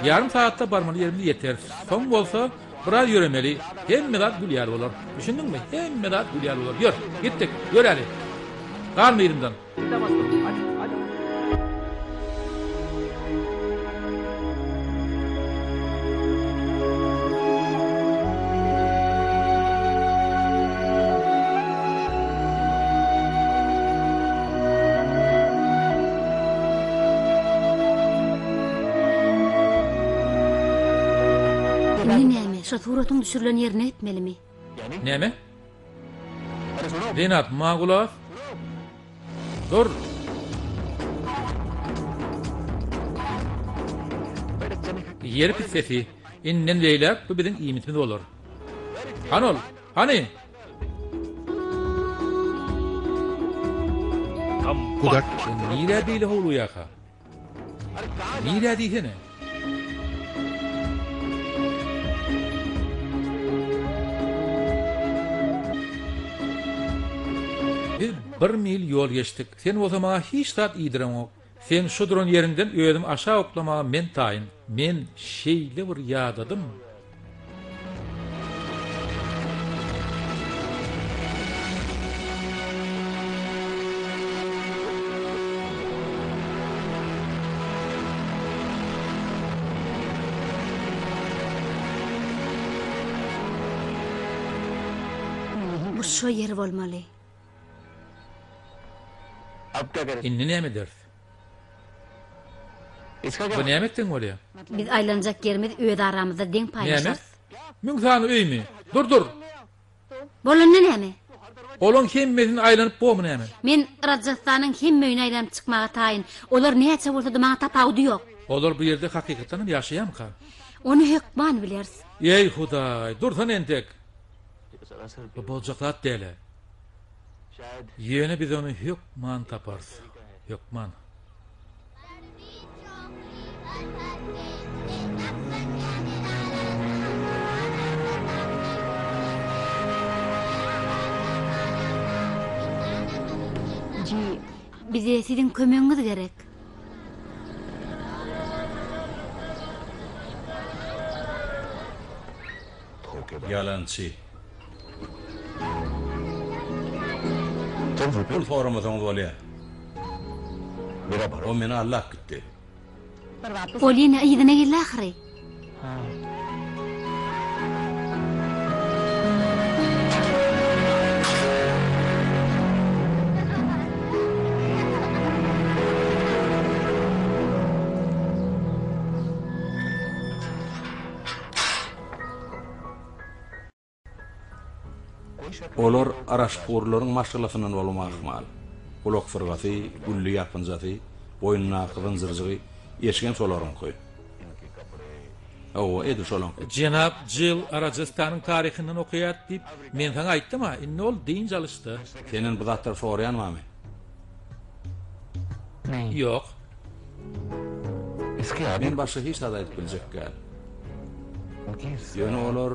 Ýarym sagatda barmaly ýerimize ýeteris. Soň bolsa biraz ýöremeli. Hemme zat gül ýaly bolar. Düşündiňmi? Hemme zat gül ýaly bolar. Ýör, gitdik. Ýöräli. Galma yzymdan. Indi näme, şo suratyň düşürilen ýerine gitmelimi? Näme? Jenap, maňa gulak as. Dur! Ýer pissesi. Indiden beýläk bu biziň iýmitimiz bolar. Hany ol? Hany! Gudak, sen nirä beýle howlugýarka? Nirä diýsene? Biz bir mil ýol geçdik. Sen bolsa maňa hiç zat iýdireňok. Sen şu duran ýeriňden özümi aşak oklamaga men taýyn. Men şeýle bir ýadadym. Bu şo ýer bolmaly. Indi näme ederis? Bu näme etseň bolýar? Biz aýlanjak ýerimiz öz aramyzda deň paýlaşarys. Näme? Müň sany öými? Dur, dur! Bolanda näme? Olaň hemmesini aýlanyp bormy näme? Men Rajastanyň hemme öýüni aýlanyp çykmaga taýyn. Olar näçe bolsa-da maňa tapawudy ýok. Olar bu ýerde hakykatdan hem ýaşaýarmyka? Ony hökman bileris. Eý, Hudaý, dursana entek! Bu boljak zat däl-ä. Ýöne biz ony hökman taparys. Hökman. Bize siziň kömegiňiz gerek. Ýalançy. Pul soramasaňyz bolýar. O meni aldap gitdi. Ol ýene yzyna geldi ahyry. Olar Araşpurlaryň maşgalasyndan bolmagy ahmal. Gulak syrgasy, gülli ýapynjasy, boýnundaky zynjyrjygy, eşigem şolaryňky. Hawa, edil şolaňky. Jenap Jill Rajastanyň taryhyndan okaýar diýip, men saňa aýtdym-a, indi ol dynç alyşda. Senden bu zatlary soraýan barmy? Ýok. Men başga hiç zat aýdyp biljek däl. Ýöne olar...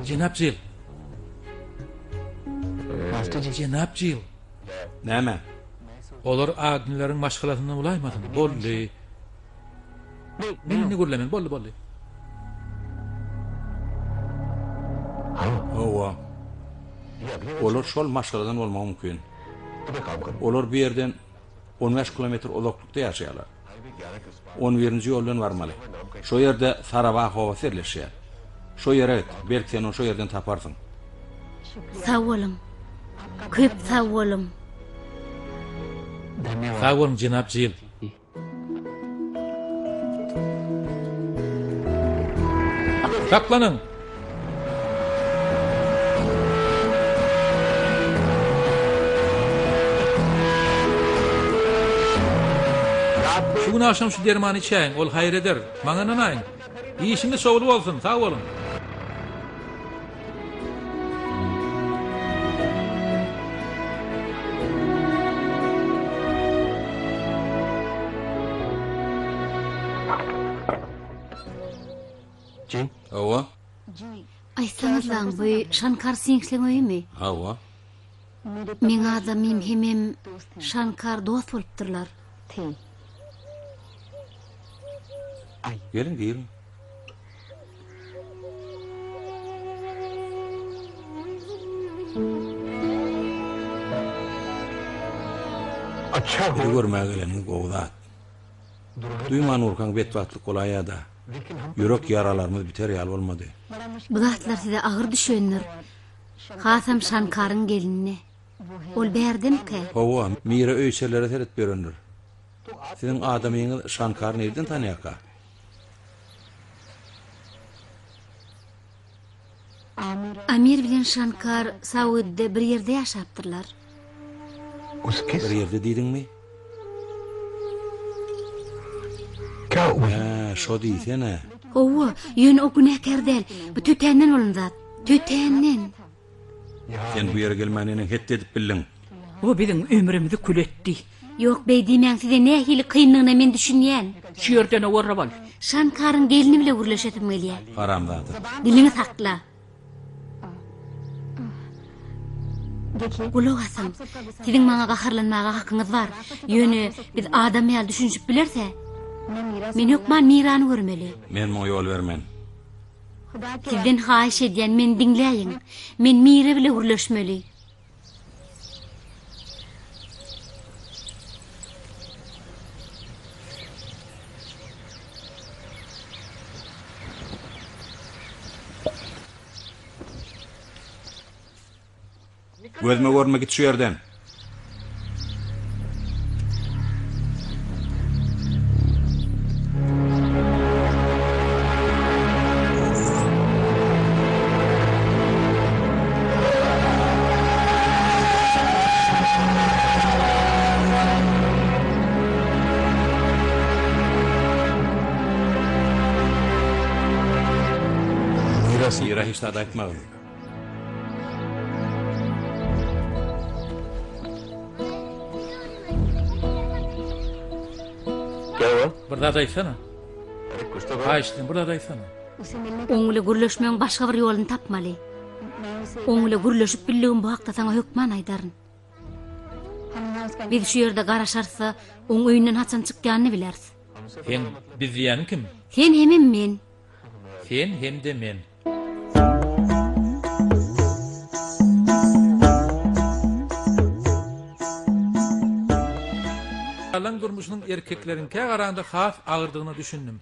Jenap Jill! Jenap Jill! Näme? Olar Agnileriň maşgalasyndan bolaýmasyn? Boldy. Men indi gürlemen, boldy, boldy. Hawa. Olar şol maşgaladan bolmagy mümkin. Olar bu ýerden on bäş kilometr uzaklykda ýaşaýarlar. On birinji ýol bilen barmaly. Şo ýerde Sarabah obasy ýerleşýär. Şo ýere git, belki sen ony şo ýerden taparsyň. Sag boluň. Köp sag boluň. Sag boluň, jenap Jill. Saklanyň! Şu gün agşam şu dermany içäýiň, ol haýyr eder. Maňa ynanaýyň. Işiňiz şowly bolsun, sag boluň! Hawa. Aýtsaňyzlaň, bu Şankar Singhliň öýümi? Hawa. Meň adamym hemem Şankar dost bolupdyrlar. Geliň, giriň. Bizi görmäge geleniňiz gowy zat. Duýman urkaň betbagtlyk bolaýýa-da. Ýürek ýaralarymyz biter ýaly bolmady. Bu zatlar size agyr düşendir. Hasam Şankaryň gelinine. Ol bärdemikä? Hawa, Mira öý-içerilere seredip ýörendir. Siziň adamyňyz Şankary nirden tanýarka? Amir bilen Şankar Saudda bir ýerde ýaşapdyrlar. Bir ýerde diýdiňmi? Hä, şo diýsene. Hawa, ýöne o günäkär däl. Bu tötänden bolan zat. Tötänden. Sen bu ýere gelmän neneň hetdi edip bildiň? O biziň ömrümizi kül etdi. Ýok, beý diýmäň, size nähili kyndygyna men düşünýän. Şu ýerden owarra bol. Şankaryň gelni bile gürleşesim gelýär. Haramzada. Diliňi sakla. Gulak asyň. Siziň maňa gaharlanmaga hakyňyz bar. Ýöne biz adam ýaly düşünişip bileris-ä. Men hökman Mirany görmeli. Men muňa ýol bermen. Sizden haýyş edýän, meni diňläýiň. Men Mira bile gürleşmeli. Gözüme görünme git şu ýerden. Mira hiç zat aýtmagyn. Bir zat aýtsana. Haýyş edýän, bir zat aýtsana. Oň bile gürleşmegiň başga bir ýoluny tapmaly. Oň bile gürleşip bildigim bu hakda saňa hökman aýdaryn. Biz şu ýerde garaşarys-da, oň öýünden haçan çykýanyny bileris. Seň biz diýýäniň kim? Sen hemem men. Sen hem-de men. Aýallaryň durmuşynyň erkekleriňkä garanda has agyrdygyna düşündim.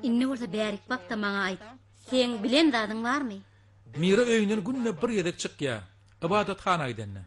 Indi bolsa bärik bak-da maňa aýt, seň bilen zadyň barmy? Mira öýünden günde bir gezek çykýar, ybadathana gidende.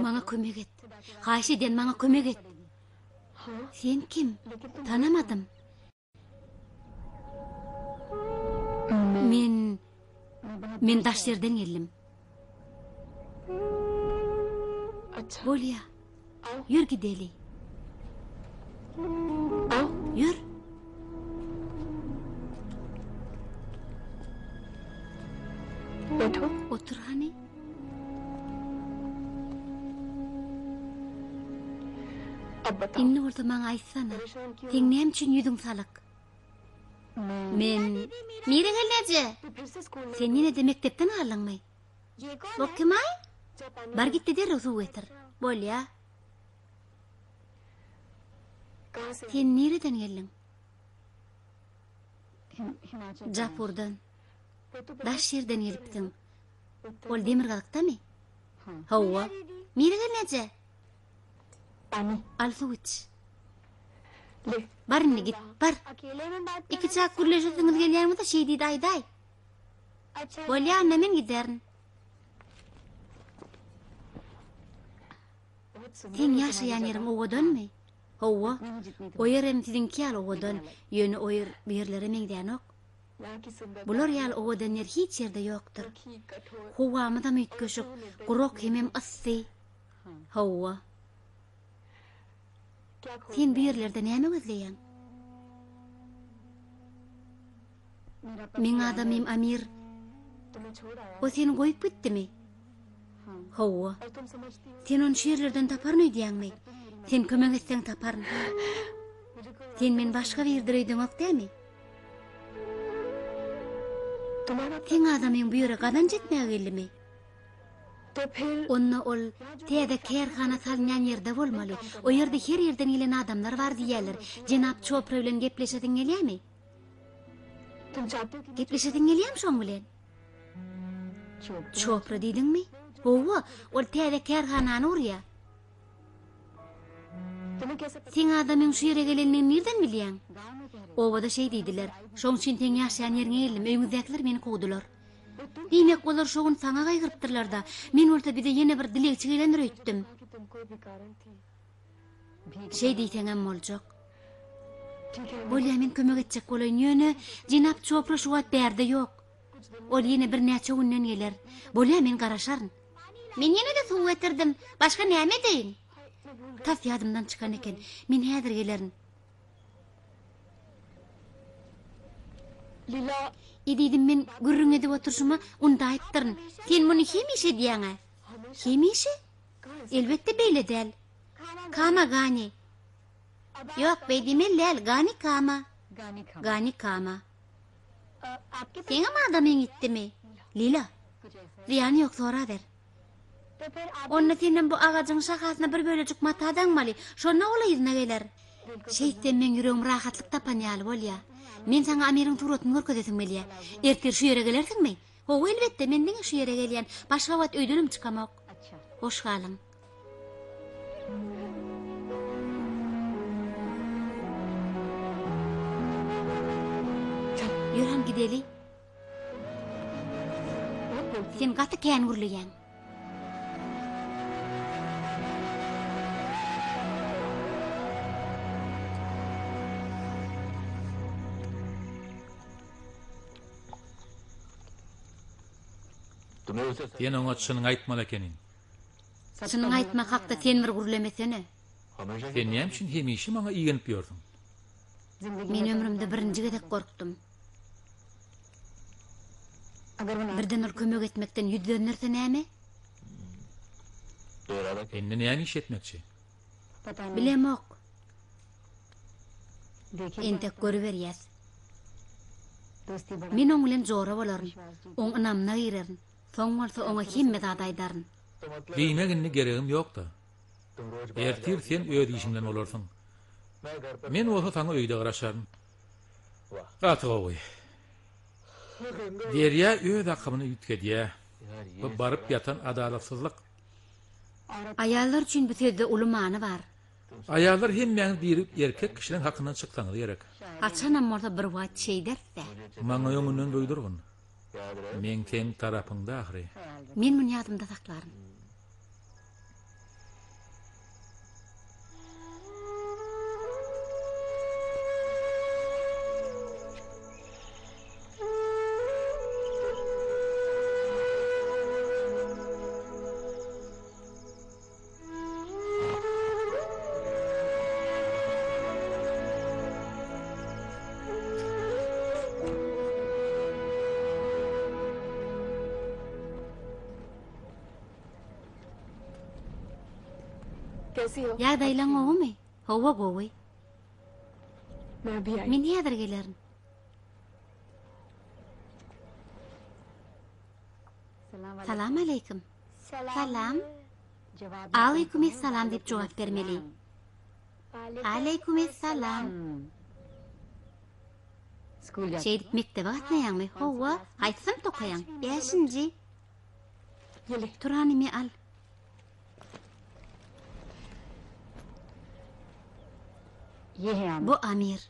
Maňa kömek et. Haýyş edýän, maňa kömek et. Sen kim? Tanamadym. Men men daş ýerden geldim. Bolýa. Ýör gideli. Ýör. Otur hany. Indi bolsa maňa aýtsana, seň näme üçin ýüzüň salyk? Men Mira gelneje. Sen ýene-de mekdepden galdyňmy? Bu kim-aý? Bar git-de derrew suw getir. Bolýa. Sen nireden geldiň? Japurdan. Daş ýerden gelipsiň. Ol demirgazykdamy? Hawa. Mira gelneje. Al suw iç. Bar indi git, bar. Ikiçäk gürleşesiňiz gelýän bolsa şeý diý-de aýdaý. Bolýa, onda men giderin. Seň ýaşaýan ýeriň owadanmy? Hawa. O ýerem siziňki ýaly owadan, ýöne o ýer bu ýerlere meňzänok. Bular ýaly owadan ýer hiç ýerde ýokdur. Howamyzam üýtgeşik, gurak hemem yssy. Hawa. Sen bu ýerlerde näme gözleýäň? Meň adamym Amir. O seni goýup gitdimi? Hawa. Sen ony şu ýerlerden taparyn öýdýäňmi? Sen kömek etseň taparyn. Sen meni başga biridir öýdeňok dämi? Seň adamyň bu ýere gazanç etmäge geldimi? Onda ol täze kärhana salynýan ýerde bolmaly. O ýerde her ýerden gelen adamlar bar diýýärler. Jenap Çopra bilen gepleşesiň gelýärmi? Gepleşesiň gelýärmi şoň bilen? Çopra diýdiňmi? Hawa, ol täze kärhanany gurýar. Seň adamyň şu ýere gelendigini nirden bilýäň? Obada şeý diýdiler. Şoň üçin seň ýaşaýan ýeriňe geldim, öýüňizdäkiler meni kowdular. Diýmek, olar şo gün saňa gaýgyrypdyrlar-da. Men bolsa bize ýene bir dilegçi gelendir öýtdüm. Şeý diýseňem boljak. Bolýa, men kömek etjek bolaýyn, ýöne jenap Çopra şu wagt bärde ýok. Ol ýene birnäçe günden geler. Bolýa, men garaşaryn. Men ýene-de suw getirdim. Başga näme edeýin? Tas ýadymdan çykan eken. Men häzir gelerin. Ezizim, men gürrüň edip oturyşyma undaýypdyryn. Sen muny hemişe edýäň-ä. Hemişe? Elbetde beýle däl. Kama Gani. Ýok, beý diýmeli däl, Gani Kama. Gani Kama. Seňem adamyň ýitdimi? Lila. Zyýany ýok, soraber. Onda senem bu agajyň şahasyna bir bölejik mata daňmaly, şonda ol yzyna geler. Şeýtsem meň ýüregim rahatlyk tapan ýaly bolýa. Men saňa Amiriň suratyny görkezesim gelýä. Ertir şu ýere gelersiňmi? Hawa, elbetde, men diňe şu ýere gelýän. Başga wagt öýdenem çykamok. Hoş galyň. Ýör han gideli. Sen gaty kän gürleýäň. Sen oňa çynyňy aýtmaly ekeniň. Çynyňy aýtmak hakda sen bir gürlemesene. Sen näme üçin hemişe maňa igenip ýörsüň? Men ömrümde birinji gezek gorkdum. Birden ol kömek etmekden ýüz dönderse näme? Indi näme iş etmekçi? Bilemok. Entek görüberýäs. Men oň bilen jora bolaryn. Oň ynamyna girerin. Soň bolsa oňa hemme zady aýdaryn. Diýmek indi geregim ýok-da. Ertir sen öz işiň bilen bolarsyň. Men bolsa saňa öýde garaşaryn. Gaty gowy. Derýa öz akymyny üýtgedýär. Bu baryp ýatan adalatsyzlyk. Aýallar üçin bu sözde uly many bar. Aýallar hemmäňiz birigip erkek kişileň hakyndan çyksaňyz gerek. Haçanam bolsa bir wagt şeýderis-dä. Maňa öňünden duýdurgyn. Men seň tarapyňda ahyry. Men muny ýadymda saklaryn. Ýagdaýlaň gowumy? Hawa, gowy. Men häzir gelerin. Salam aleýkum. Salam. Aleýkum essalam diýip jogap bermeli. Aleýkum essalam. Şeýdip mekdebe gatnaýaňmy? Hawa. Haýsy synpda okaýaň? Bäşinji. Tur hanymy al. Bu Amir.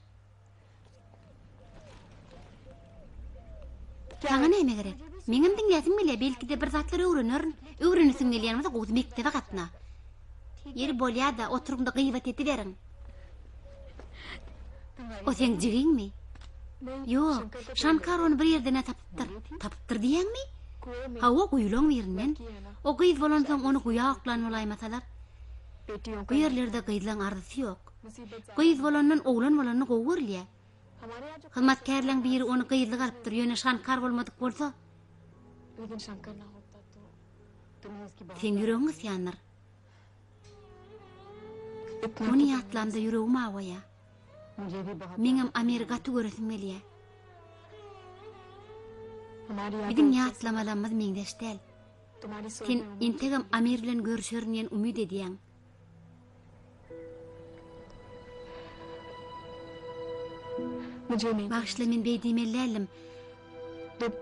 Saňa näme gerek? Meňem diňläsim gelýär, belki-de bir zatlar öwrenerin. Öwrenesiň gelýän bolsa, gowusy mekdebe gatna. Ýeri bolýa-da, oturyň-da gybat ediberiň. O seň jigiňmi? Ýok, Şankar ony bir ýerden-ä tapypdyr. Tapypdyr diýýäňmi? Hawa, guýulaň birinden. O gyz bolansoň ony guýa oklan bolaýmasalar. Bu ýerlerde gyzlaň arzysy ýok. Gyz bolandan oglan bolany gowy görülýär. Hyzmatkärleň biri ony gyzlyk alypdyr, ýöne Şankar bolmadyk bolsa. Seň ýüregiň gysýandyr. Ony ýatlamda ýüregim awaýar. Meňem Amiri gaty göresim gelýär. Biziň ýatlamalarymyz meňzeş däl. Sen entegem Amir bilen görüşerin diýen umyt edýäň. Bagyşla men beý diýmeli däldim.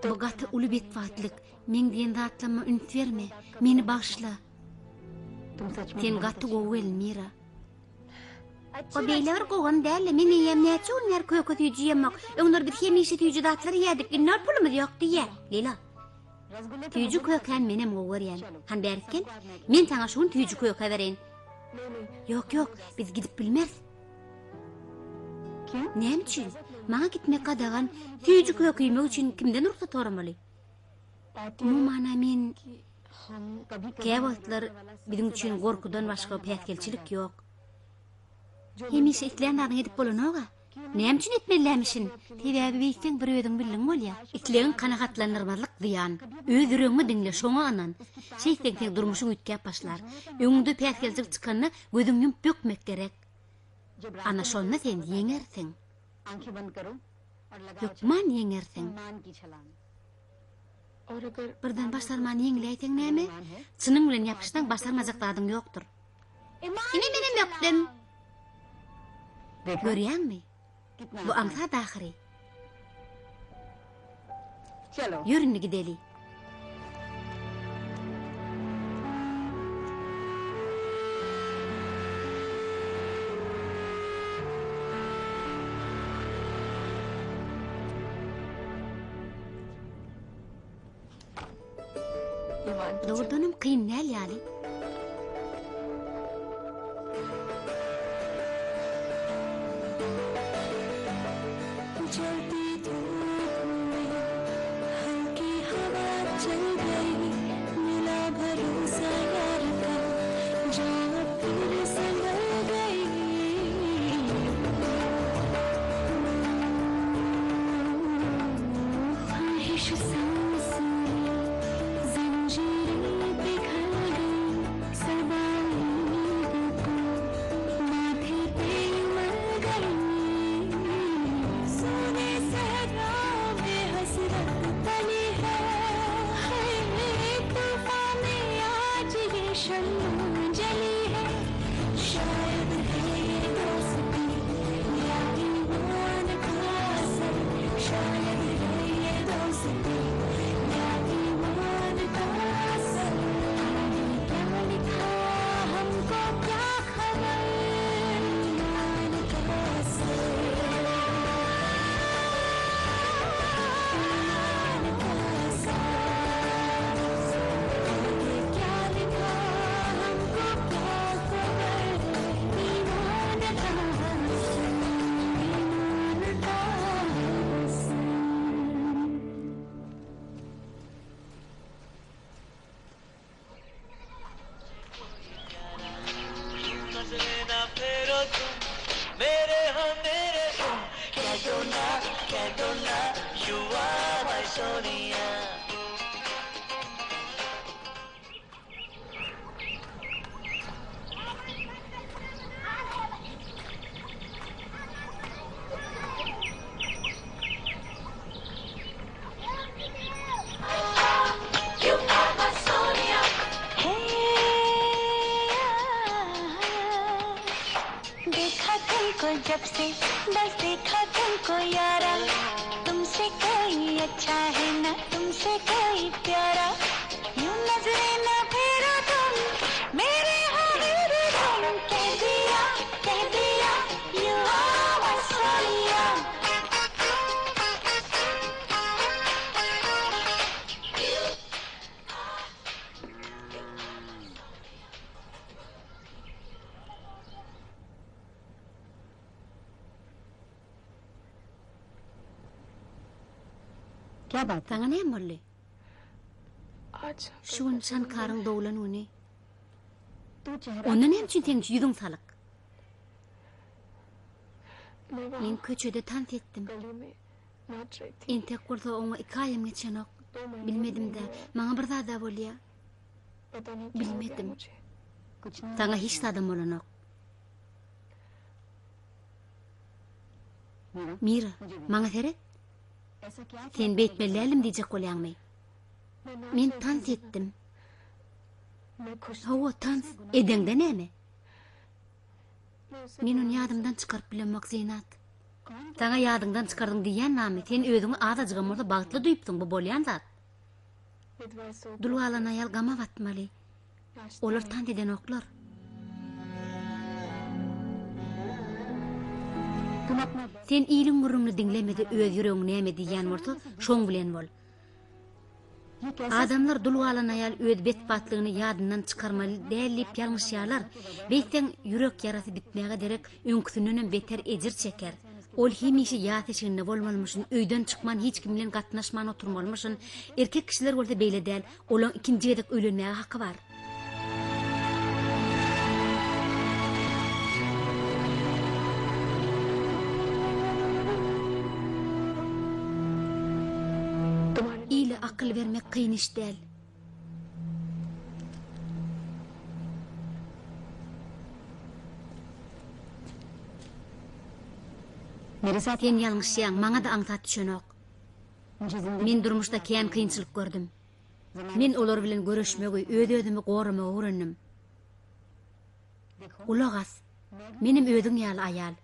Bu gaty uly betbagtlyk. Meň diýen zatlaryma üns berme. Meni bagyşla. Sen gaty gowy gelin Mira. O beýle bir gowam däldi. Men eýýäm näçe gün bäri köke süýji iýemok. Öňler biz hemişe süýji zatlar iýerdik. Indi ol pulumyz ýok diýýär. Leýla. Süýji kökäni menem gowy görýän. Han bärik gel. Men saňa şu gün süýji köke bereýin. Ýok, ýok, biz gidip bilmeris. Näme üçin? Maňa gitmek gadagan. Süýji köke iýmek üçin kimden rugsat soramaly? Umuman-a men Käwagtlar biziň üçin gorkudan başga päsgelçilik ýok. Hemişe islän zadyňy edip bolanok-a. Näme üçin etmelilämişin? Sebäbi beýtseň bir özüň bildigiň bolýar. Islegiň kanagatlandyrmazlyk zyýan. Öz ýüregiňi diňle, şoňa ynan. Şeýtseň seň durmuşyň üýtgäp başlar. Öňüňde päsgelçilik çykanda gözüňi ýumup bökmek gerek. Ana şonda sen ýeňersiň. Hökman ýeňersiň. Birden başarman ýeňiläýseň näme? Çynyň bilen ýapyşsaň başarmajak zadyň ýokdur. Ine menem bökdüm. Görýäňmi? Bu aňsat ahyry. Ýör indi gideli. Dogrudanam kyn däl ýaly. Saňa näme boldy? Şu gün Şankaryň doglan güni. Onda näme üçin seň ýüzüň salyk? Men köçede tans etdim. Entek bolsa oňa iki aýam geçenok. Bilmedim-dä, maňa bir zad-a bolýa. Bilmedim. Saňa hiç zadam bolanok. Mira, maňa seret. Sen beýtmeli däldim diýjek bolýaňmy? Men tans etdim. Hawa, tans edeňde näme? Men ony ýadymdan çykaryp bilemok, Zynat. Saňa ýadyňdan çykardyň diýýän barmy? Sen özüňi azajygam bolsa bagtly duýupsyň, bu bolýan zat. Dul galan aýal gama batmaly. Olar tans edenoklar. Sen iliň gürrüňini diňleme-de öz ýüregiň näme diýýän bolsa, şoň bilen bol. Adamlar dul galan aýal öz betbagtlygyny ýadyndan çykarmaly däl diýip ýalňyşýarlar. Beýtseň, ýürek ýarasy bitmäge derek öňküsindenem beter ejir çeker. Ol hemişe ýas eşiginde bolmalymyşyn, öýden çykman hiç kim bilen gatnaşman oturmalymyşyn. Erkek kişiler bolsa beýle däl, olaň ikinji gezek öýlenmäge haky bar. Ile akyl bermek kyn iş däl. Sen ýalňyşýaň, maňa-da aňsat düşenok. Men durmuşda kän kynçylyk gördüm. Men olar bilen göreşmegi, öz-özümi goramagy öwrendim. Gulak as, menem özüň ýaly aýal.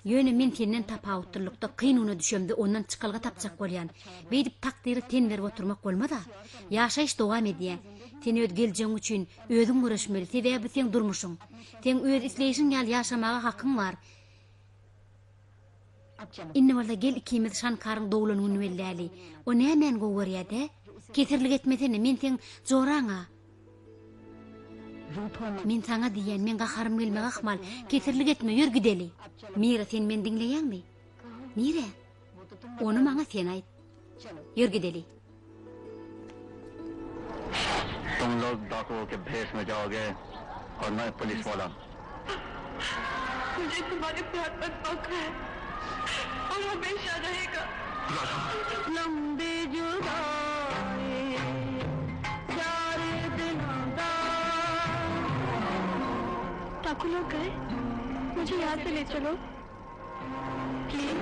Ýöne men senden tapawutlylykda kyn güne düşemde ondan çykalga tapjak bolýan. Beýdip takdyra ten berip oturmak bolmaz-a. Ýaşaýyş dowam edýä. Sen öz geljegiň üçin özüň göreşmeli, sebäbi bu seň durmuşyň. Seň öz isleýşiň ýaly ýaşamaga hakyň bar. Indi bolsa gel ikimiz Şankaryň doglan gününi belläli. O nämäni gowy görýä-dä? Kesirlik etmesene, men seň joraň-a. Men saňa diýýän, meň gaharym gelmegi ahmal. Kesirlik etme, ýör gideli. Mira, sen meni diňleýäňmi? Nirä? Ony maňa sen aýt. Ýör gideli. Tum log dakuo ke bhes mein jaoge aur main police wala. Mujhe tumhare pyar par fakhr hai aur hamesha rahega. Lambi judayi char dinon da. Daku log gaye mujhe yahan se le chalo please.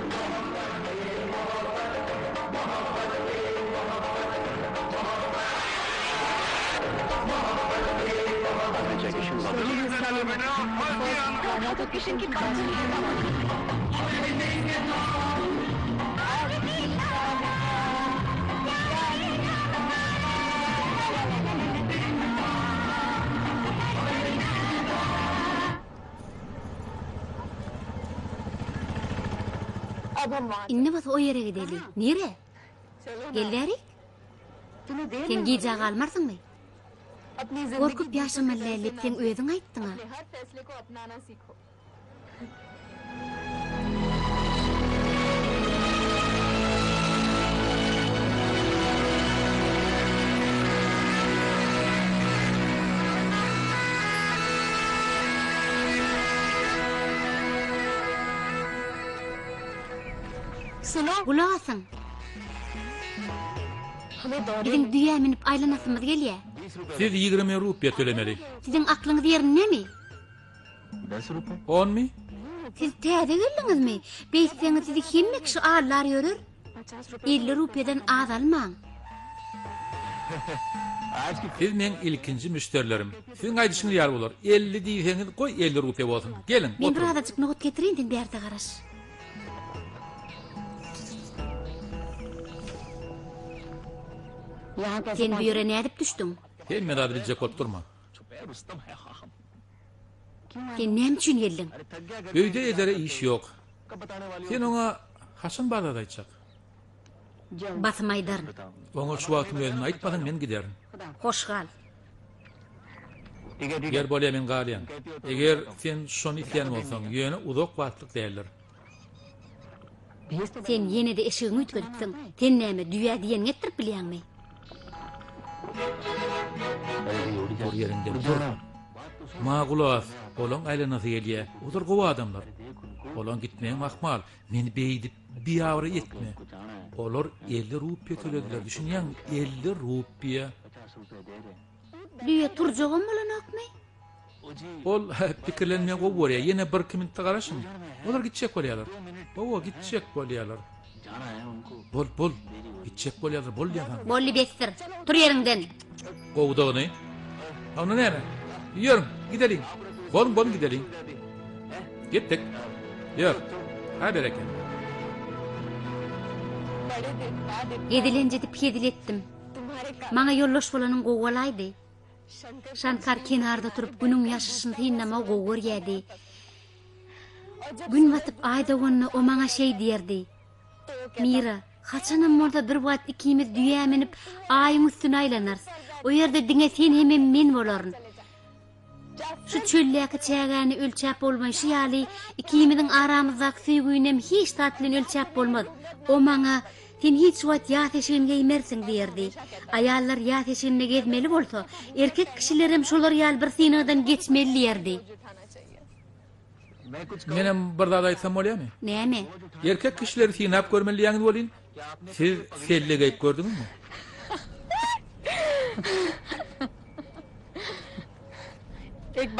Indi bolsa o ýere gideli. Nirä? Gel bärik. Sen gijä galmarsyňmy? Gorkup ýaşamaly däl diýip seň özüň aýtdyň-a. Gulak asyň! Biziň düýä münüp aýlanasymyz gelýär. Siz 20 rupiýa tölemeli. Siziň aklyňyz ýerindemi? Onmy? Siz täze geldiňizmi? Beýtseňiz sizi hemme kişi aldar ýörer. 50 rupiýadan az almaň. Siz meň ilkinji müşderilerim. Siziň aýdyşyňyz ýaly bolar. 50 diýseňiz, goý 50 rupiýa bolsun. Geliň, Men bir oturyň. azajyk nohut getireýin, sen bärde garaş. Sen bu ýere nädip düşdüň? Hemme zady biljek bolup durma. Sen näme üçin geldiň? Öýde edere iş ýok. Sen oňa haçan bar zat aýtjak? Basym aýdaryn. Oňa şu wagtyň özünde aýtmasaň men giderin. Hoş gal. Ýer bolýa men galýan. Eger sen şony isleýän bolsaň, ýöne uzak wagtlyk däldir. Sen ýene-de eşigiňi üýtgedipsiň. Sen näme, düýä diýeniňi etdirip bilýäňmi? Dur ýeriňden, dur. Maňa gulak as, olaň aýlanasy gelýä. Olar gowy adamlar. Olaň gitmegem ahmal. Meni beýdip biabraý etme. Olar 50 rupiýa tölediler, düşünýäňmi? 50 rupiýa. Düýe turjagam bolanokmy? Ol pikirlenmegi gowy görýär. Ýene birki minutda garaşyň. Olar gitjek bolýarlar. Hawa, gitjek bolýarlar. Bol, bol. Gitjek bolýarlar, bol diýýän saňa. Boldy besdir. Tur ýeriňden. Gowudygyny. Onda näme? Ýörüň, gideliň. Boluň, boluň gideliň. Gitdik. Ýör. Ha berekella. Gezelenç edip hezil etdim. Maňa ýoldaş bolanyň gowy bolaýdy. Şankar kenarda turup günüň ýaşyşyny synlamagy gowy görýärdi. Gün batyp aý doganda o maňa şeý diýerdi. Mira, haçanam bolsa bir wagt ikimiz düýä münüp aýyň üstüne aýlanarys. O ýerde diňe sen hemem men bolaryn. Şu çöldäki çägäni ölçäp bolmaýşy ýaly, ikimiziň aramyzdaky söýgünem hiç zat bilen ölçäp bolmaz. O maňa, Sen hiç wagt ýas eşigini geýmersiň diýerdi. Aýallar ýas eşiginde gezmeli bolsa, erkek kişilerem şolar ýaly bir synagdan geçmeli diýerdi. Menem bir zat aýtsam bolýamy? Näme? Erkek kişileri synap görmeli diýýäňiz welin, siz selle geýip gördüňizmi?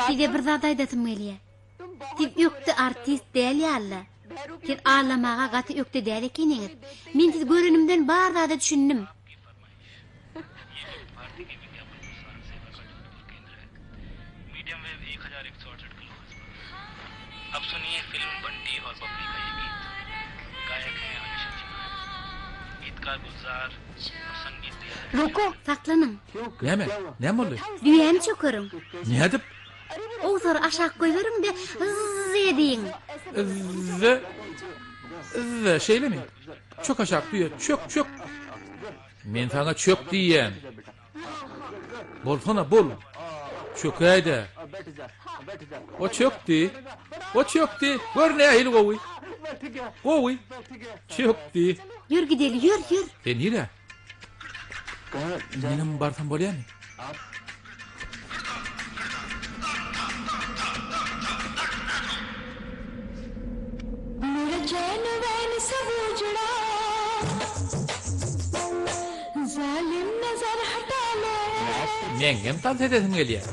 Size bir zat aýdasym gelýär. Siz ökde artist däl ýaly-la. Siz aldamaga gaty ökde däl ekeniňiz. Men sizi görenimden bar zada düşündim. Saklanyň. Näme? Näme boldy? Düýäni çökeriň. Nädip? Owsary aşak goýberiň-de, zz ediň. Zz, zz, şeýlemi? Çök aşak düýe, çök, çök. Men saňa çök diýýän. Bolsana, bol. Çökäý-dä. O çökdi. O çökdi. Gör nähili gowy. Gowy. Çökdi. Ýör gideli, ýör, ýör. Sen nirä? Menem barsam bolýamy? Meňem tans edesim gelýär.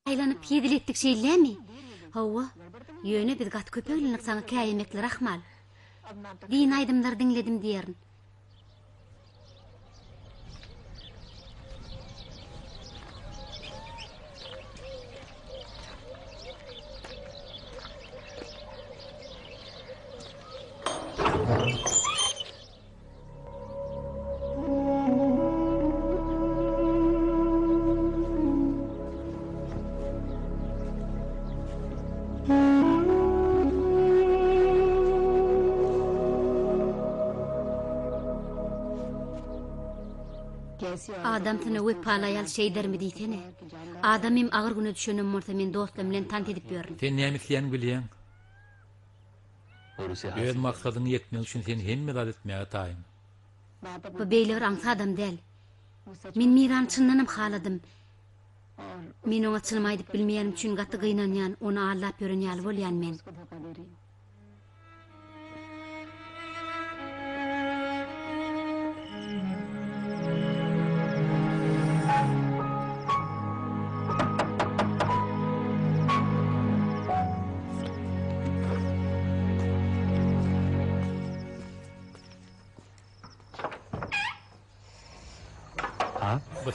Aýlanyp hezil etdik şeýlemi? Hawa. Ýöne biz gaty köp eglendik saňa käýemekleri ahmal. Dini aýdymlar diňledim diýerin. Adamsyna wepaly aýal şeýdermi diýsene. Adamym agyr güne düşenem bolsa men dostlarym bilen tans edip ýörün. Sen näme isleýäniňi bilýäň. Öz maksadyňa ýetmek üçin sen hemme zat etmäge taýyn. Bu beýle bir aňsadam däl. Men Mirany çyndanam haladym. Men oňa çynymy aýdyp bilmeýänim üçin gaty gynanýan, ony aldap ýören ýaly bolýan men.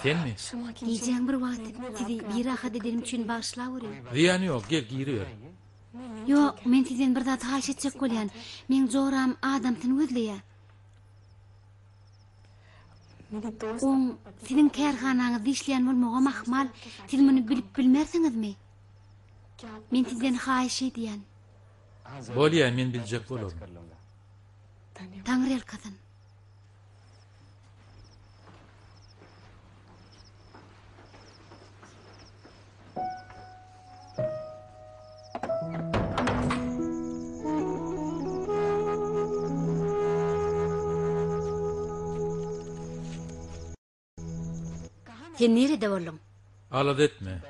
Senmi? Gijäň bir wagty sizi birahat edenim üçin bagyşlaweriň. Zyýany ýok, gel giriber. Ýok, men sizden bir zat haýyş etjek bolýan. Meň joram adamsyny gözleýär. Oň siziň kärhanaňyzda işleýän bolmagam ahmal, siz muny bilip bilmersiňizmi? Men sizden haýyş edýän. Bolýa, men biljek bolaryn. Taňryýalkasyn. Sen nirede bolduň? Alada etme.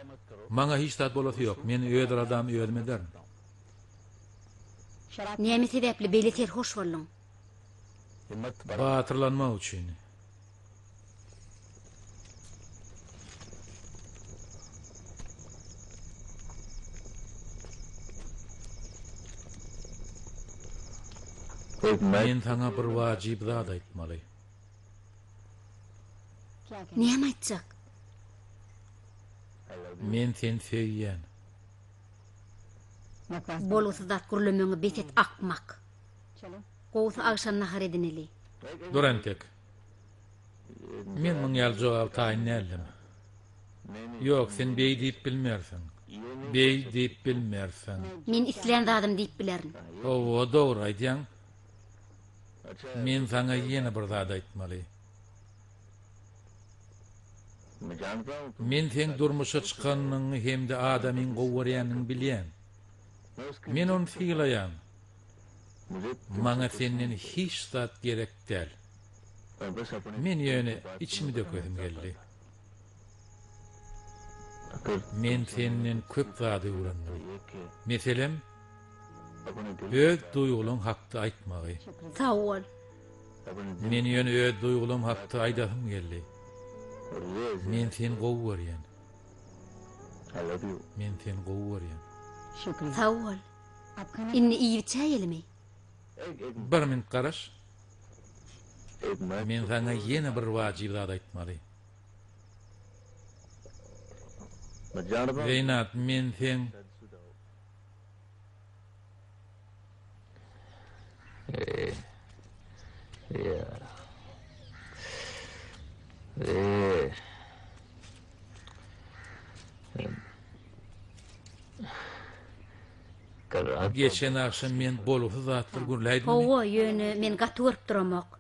Maňa hiç zat bolasy ýok. Men öz aladamy özüm ederin. Näme sebäpli beýle serhoş bolduň? Batyrlanmak üçin. Men saňa bir wajyp zat aýtmaly. Näme aýtjak? Men seni söýýän. Bolgusyz zat gürlemegiňi bes et, akmak. Gowusy agşam nahar edineli. Dur entek. Men muň ýaly jogaba taýyn däldim. Ýok, sen beý diýip bilmersiň. Beý diýip bilmersiň. Men islän zadymy diýip bilerin. Hawa, dogry aýdýaň. Men saňa ýene bir zat aýtmaly. Men seň durmuşa çykanyňy hem-de adamyňy gowy görýäniňi bilýän. Men ony sylaýan. Maňa senden hiç zat gerek däl. Men ýöne içimi dökesim geldi. Men senden köp zady öwrendim. Meselem, öz duýgulaň hakda aýtmagy. Sag bol. Men ýöne öz duýgulam hakda aýdasym geldi. Men seni gowy görýän. Men seni gowy görýän. Sag bol. Indi iýip-içäýelimi? Bir minut garaş. Men saňa ýene bir wajyp zat aýtmaly. Zeýnat, men seň. Geçen agşam men bolgusyz zatlar gürläýdimmi? Hawa, ýöne men gaty görüp duramok.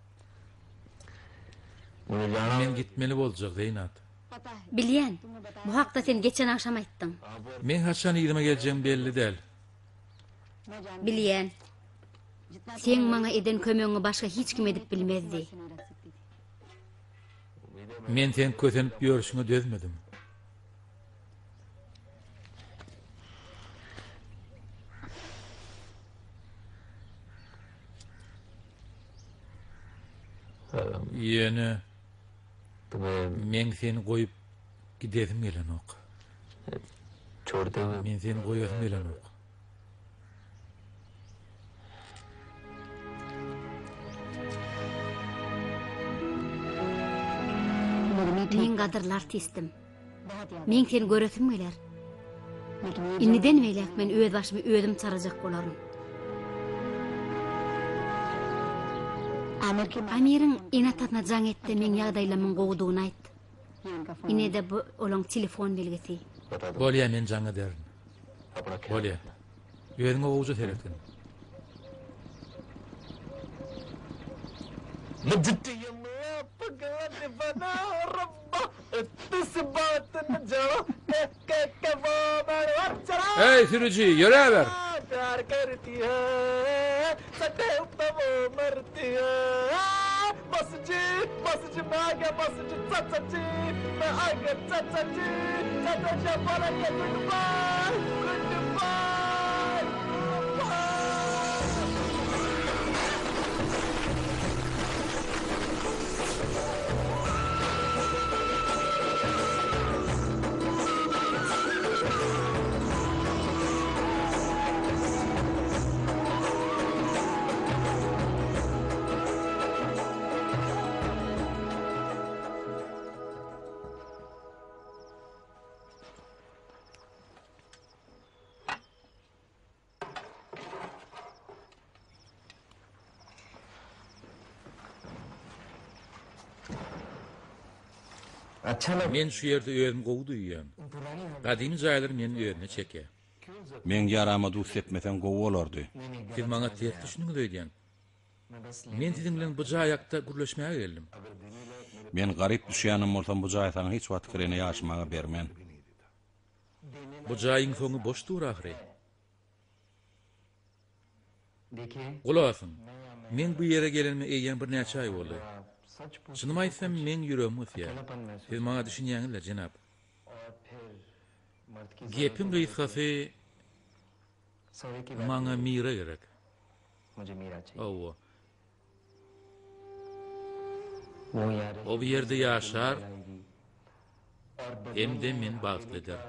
Men gitmeli boljak, Zeýnat. Bilýän. Bu hakda sen geçen agşam aýtdyň. Meň haçan yzyma geljegim belli däl. Bilýän. Seň maňa eden kömegiňi başga hiç kim edip bilmezdi. Men seň kösenip ýörşüňe dözmedim. Ýöne meň seni goýup gidesim gelenok. Men seni goýasym gelenok. Meň gadyrly artistim. Meň seni göresim geler. Indiden beýläk men öz başymy özüm çarajak bolaryn. Amiriň ene-atasyna jaň et-de meň ýagdaýlamyň gowudygyny aýt. Ine-de bu olaň telefon belgisi. Bolýa men jaň ederin. Bolýa. Özüňe gowuja seretgin. Eý, sürüji, ýöräber! Men şu ýerde özümi gowy duýýan. Gadymy jaýlar meni özüne çekýär. Meň ýarama duz sepmeseň gowy bolardy. Siz maňa ters düşündiňiz öýdýän. Men siziň bilen bu jaý hakda gürleşmäge geldim. Men garyp düşýänem bolsam bu jaýy saňa hiç wagt kireýne ýaşamaga bermen. Bu jaýyň soňy boş dur ahyry. Gulak asyň. Meň bu ýere gelenime eýýäm birnäçe aý boldy. Çynymy aýtsam, meň ýüregim gysýar. Siz maňa düşünýäňiz-le, jenap. Gepiň gysgasy, maňa Mira gerek. Hawa. O bu ýerde ýaşar hem-de meni bagtly eder.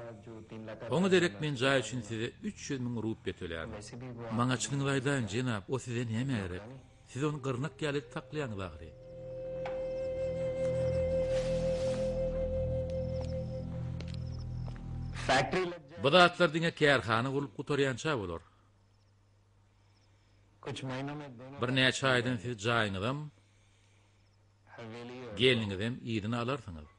Oňa derek men jaý üçin size 300 müň rupiýa tölärin. Maňa çynyňyzy aýdaýyň, jenap, o size nämä gerek? Siz ony gyrnak ýaly edip saklaýaňyz ahyry. Bu zatlar diňe kärhana gurlup gutarýança bolar. Birnäçe aýdan siz jaýyňyzam, gelniňizem yzyna alarsyňyz.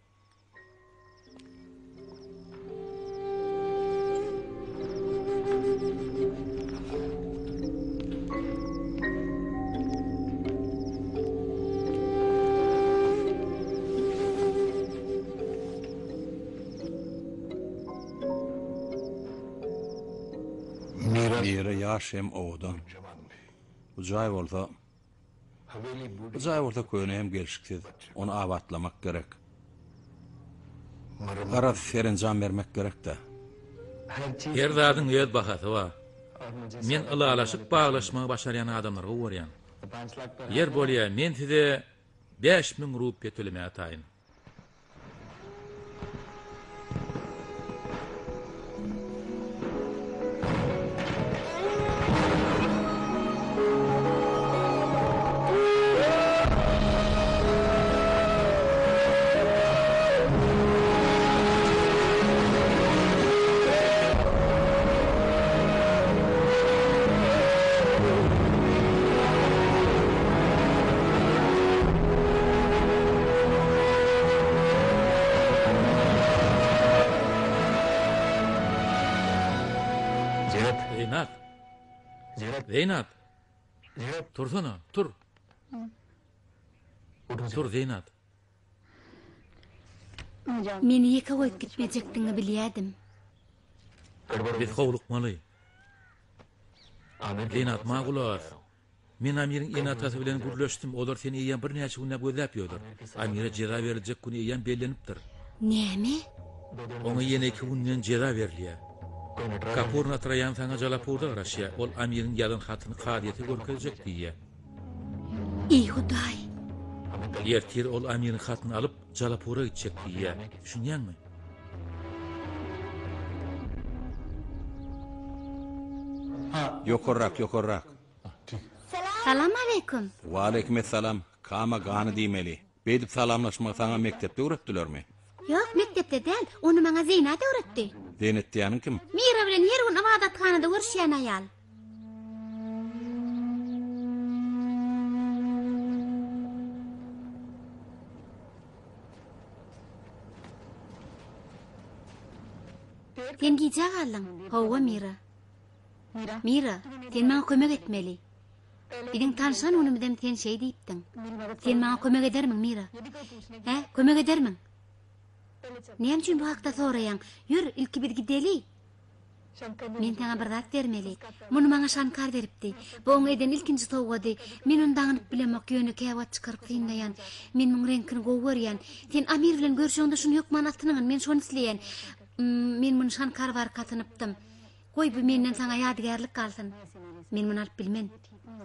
Mira ýaş hem owadan. Bu jaý bolsa, bu jaý bolsa köne hem gelşiksiz. Ony abatlamak gerek. Garaz, serenjam bermek gerek-dä. Her zadyň öz bahasy bar. Men ylalaşyk baglaşmagy başarýan adamlary gowy görýän. Ýer bolýa, men size 5000 rupiýa tölemäge taýyn. Zeynat! Zeynat! Tursana, tur! Tur, Zeynat! Meni ýeke goýup gitmejekdigiňi bilýädim. Biz howlukmaly. Zeynat, maňa gulak as. Men Amiriň ene-atasy bilen gürleşdim, olar seni eýýäm birnäçe günläp gözläp ýörler. Amire jeza beriljek güni eýýäm bellenipdir. Näme? Oňa ýene iki günden jeza berilýär. Kapur Natraýan saňa Jalapurda garaşýar. Ol Amiriň ýazan hatyny kazyýete görkezjek diýýär. Eý, Hudaý! Ertir ol Amiriň hatyny alyp, Jalapura gitjek diýýär. Düşünýäňmi? Ýokarrak, ýokarrak. Salam aleýkum. Waleýkim essalam. Kama gany diýmeli. Beýdip salamlaşmagy saňa mekdepde öwretdilermi? Ýok, mekdepde däl. Ony maňa Zeýnat öwretdi. Zeýnet diýýäniň kim? Mira bilen her gün ybadathanada görüşýän aýal. Sen gijä galdyň. Hawa, Mira. Mira, sen maňa kömek etmeli. Biziň tanşan günümizem sen şeý diýipdiň. Sen maňa kömek edermiň, Mira? Hä, kömek edermiň? Näme üçin bu hakda soraýaň? Ýör, ilki biz gideli. Men saňa bir zat bermeli. Muny maňa Şankar beripdi. Bu oň eden ilkinji sowgady. Men ony daňynyp bilemok, ýöne käwagt çykaryp synlaýan. Men muň reňkini gowy görýän. Sen Amir bilen görşeňde şuny hökman atynyňyn, men şony isleýän. Men muny Şankar barka atynypdym. Goý, bu menden saňa ýadygärlik galsyn. Men muny alyp bilmen.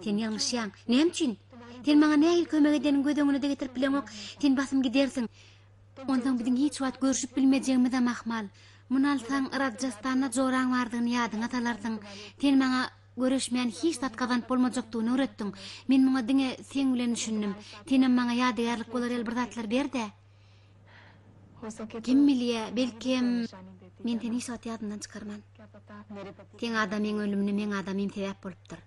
Sen ýalňyşýaň. Näme üçin? Sen maňa nähili kömek edeniňi göz öňüne-de getirip bileňok. Sen basym gidersiň. Onsoň biziň hiç wagt görşüp bilmejegimizem ahmal. Muny alsaň, Rajastanda joraň bardygyny ýadyňa salarsyň. Sen maňa göreşmän hiç zat gazanyp bolmajakdygyny öwretdiň. Men muňa diňe seň bilen düşündim. Senem maňa ýadygärlik bolar ýaly bir zatlar ber-dä. Kim bilýä, belkem, men seni hiç wagt ýadymdan çykarman. Seň adamyň ölümine meň adamym sebäp bolupdyr.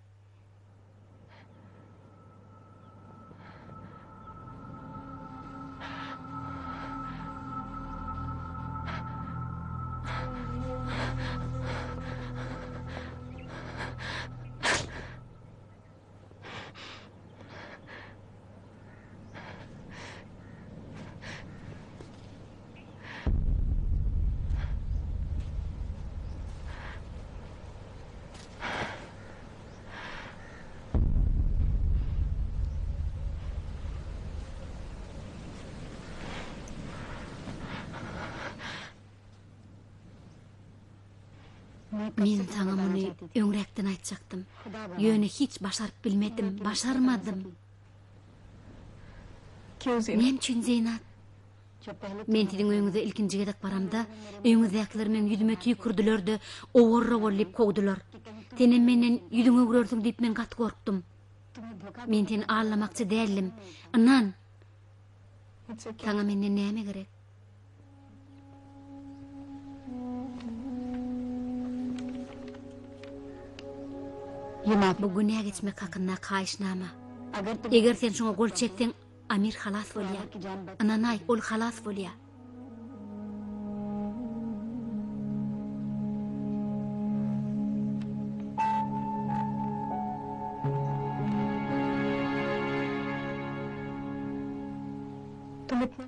Men saňa muny öňräkden aýtjakdym. Ýöne hiç başaryp bilmedim, başarmadym. Näme üçin Zeýnat? Men siziň öýüňize ilkinji gezek baramda, öýüňizdäkiler meň ýüzüme tüýkürdiler-de, owarra bol diýip kowdular. Senem menden ýüzüňi öwrersiň diýip men gaty gorkdum. Men seni aldamakçy däldim. Ynan! Saňa menden näme gerek? Bu günä geçmek hakyndaky haýyşnama. Eger sen şoňa gol çekseň, Amir halas bolýar. Ynanaý, ol halas bolýar.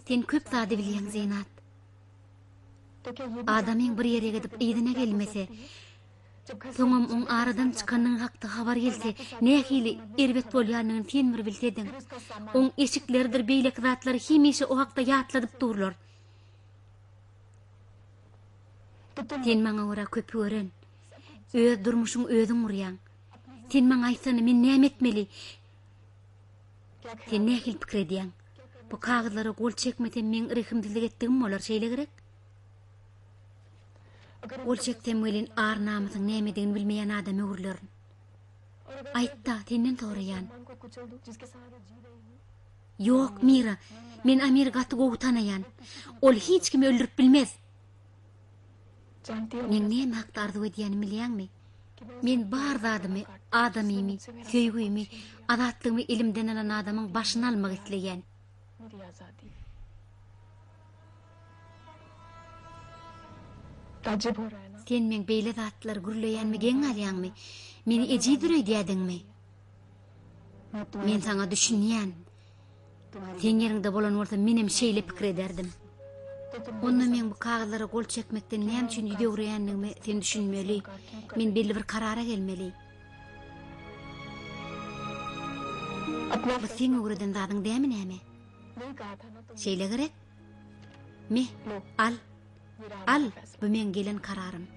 Sen köp zady bilýäň, Zynat. Adamyň bir ýere gidip yzyna gelmese, soňam oň aradan çykanyny hakda habar gelse, nähili erbet bolýanyny sen bir bilsediň. Oň eşikleridir beýleki zatlary hemişe o hakda ýatladyp durlar. Sen maňa görä köpi gören. Öz durmuşyňy özüň gurýaň. Sen maňa aýtsana, men näme etmeli? Sen nähili pikir edýäň? Bu kagyzlara gol çekmesem meň rehimsizlik etdigim bolar, şeýle gerek? Gol çeksem welin ar-namysyň nämedigini bilmeýän adama öwrülerin. Aýt-da, senden soraýan. Ýok, Mira, men Amiri gaty gowy tanaýan. Ol hiç kimi öldürip bilmez. Meň näme hakda arzuw edýänimi bilýäňmi? Men bar zadymy, adamymy, söýgümi, azatlygymy elimden alan adamyň başyny almak isleýän. Sen meň beýle zatlar gürleýänime geň galýaňmy? Meni ejizdir öýdýädiňmi? Men saňa düşünýän. Seň ýeriňde bolan bolsa menem şeýle pikir ederdim. Onda meň bu kagyzlara gol çekmekden näme üçin ýüz öwürýändigime sen düşünmeli. Men belli bir karara gelmeli. Bu seň öwreden zadyň dämi näme? Şeýle gerek? Me, al. Al, bu meň gelen kararym.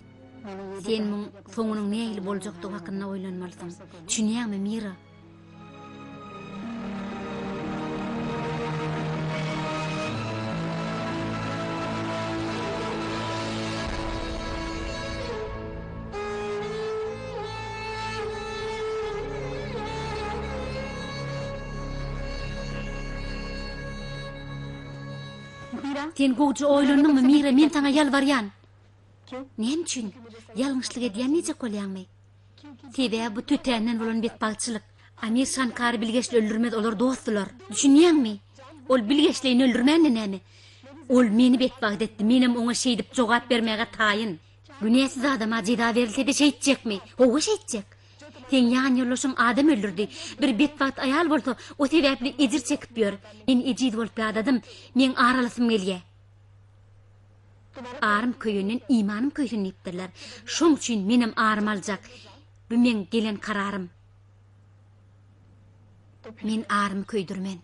Sen muň soňunyň nähili boljakdygy hakynda oýlanmalysyň. Düşünýäňmi, Mira? Sen gowja oýlandyňmy, Mira, men saňa ýalbarýan. Näme üçin? Ýalňyşlyk edýän diýjek bolýaňmy? Sebäbi bu tötänden bolan betbagtçylyk. Amir Şankary bilgeşli öldürmez, olar dostdular. Düşünýäňmi? Ol bilgeşleýin öldürmände näme? Ol meni betbagt etdi, menem oňa şeýdip jogap bermäge taýyn. Günäsiz adama jeza berilse-de şeýtjekmi? Hawa, şeýtjek. Seň ýan ýoldaşyň adam öldürdi. Bir betbagt aýal bolsa, o sebäpli ejir çekip ýör. Men ejiz bolup ýadadym. Meň ar alasym gelýä. Arym köýenden imanym köýsün diýipdirler. Şoň üçin menem arymy aljak. Bu meň gelen kararym. Men arymy köýdürmen.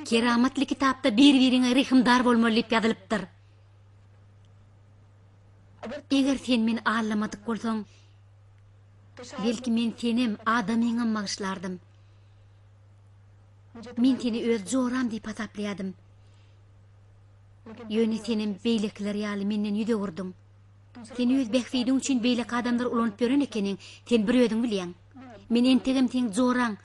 Keramatly kitapda bir-biriňe rehimdar bolmaly diýip ýazylypdyr. Eger sen meni aldamadyk bolsaň, belki men senem, adamyňam bagyşlardym. Men seni öz joram diýip hasaplaýardym. Ýöne senem beýlekiler ýaly menden ýüz öwürdiň. Sen öz bähbidiň üçin beýleki adamlary ulanyp ýören ekeniň, sen bir özüň bilýäň. Men entegem seň joraň.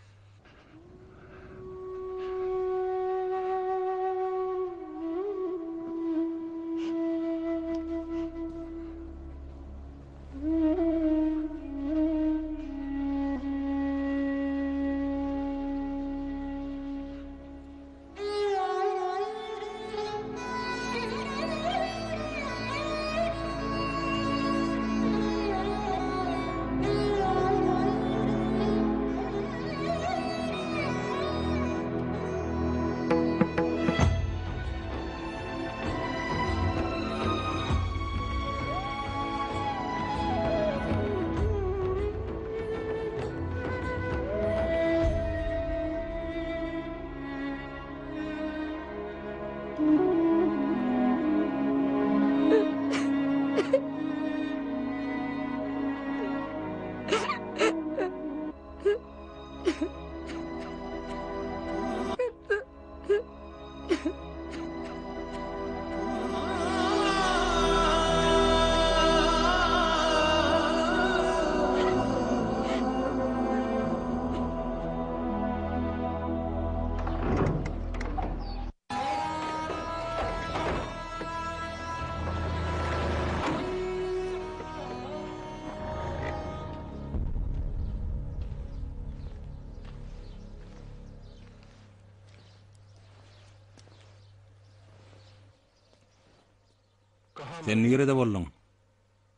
Sen nirede bolduň?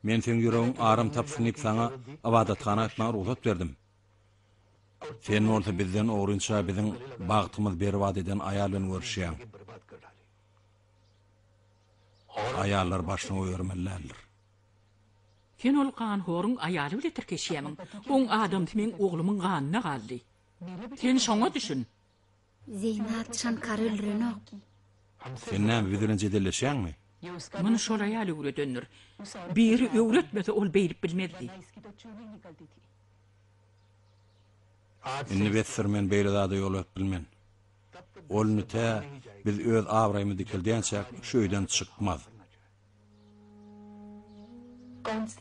Men seň ýüregiň aram tapsyn diýip saňa ybadathana gitmäge rugsat berdim. Sen bolsa bizden ogrynça biziň bagtymyzy berbat eden aýal bilen görüşýäň. Aýallar başyny goýbermeli däldir. Sen ol ganhoryň aýaly bile tirkeşýämiň? Oň adamsy meň oglumyň ganyna galdy. Sen şoňa düşün. Zeýnat Şankary öldürenok. Sen näme biz bilen jedelleşýäňmi? Muny şol aýal öwredendir. Biri öwretmese ol beýdip bilmezdi. Indi besdir men beýle zada ýol berip bilmen. Ol indi tä biz öz abraýymyzy dikeldýänçäk şu öýden çykmaz.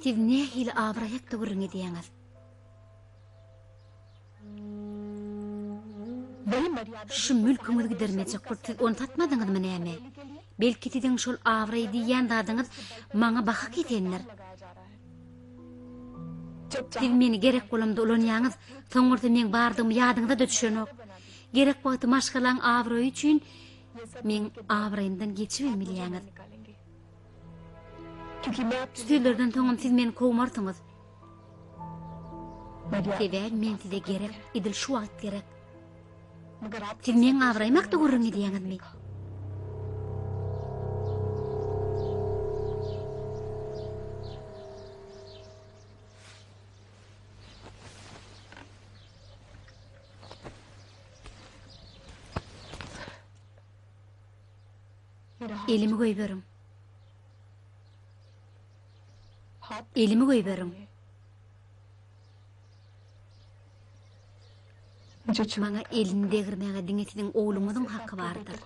Siz nähili abraý hakda gürrüň edýäňiz? Şu mülküňizi gidermejek bolup siz ony satmadyňyzmy näme? Belki siziň şol abraý diýýän zadyňyz maňa baha kesendir. Siz meni gerek bolamda ulanýaňyz, soň bolsa meň bardygymy ýadyňyza-da düşenok. Gerek wagty maşgalaň abraýy üçin Meň abraýymdan geçibem bilýäňiz. Şu sözlerden soňam siz meni kowmarsyňyz. Sebäbi men size gerek, edil şu wagt gerek. Siz meň abraýym hakda gürrüň edýäňizmi? Elimi goýberiň. Elimi goýberiň. Maňa elini degirmäge diňe siziň ogluňyzyň haky bardyr.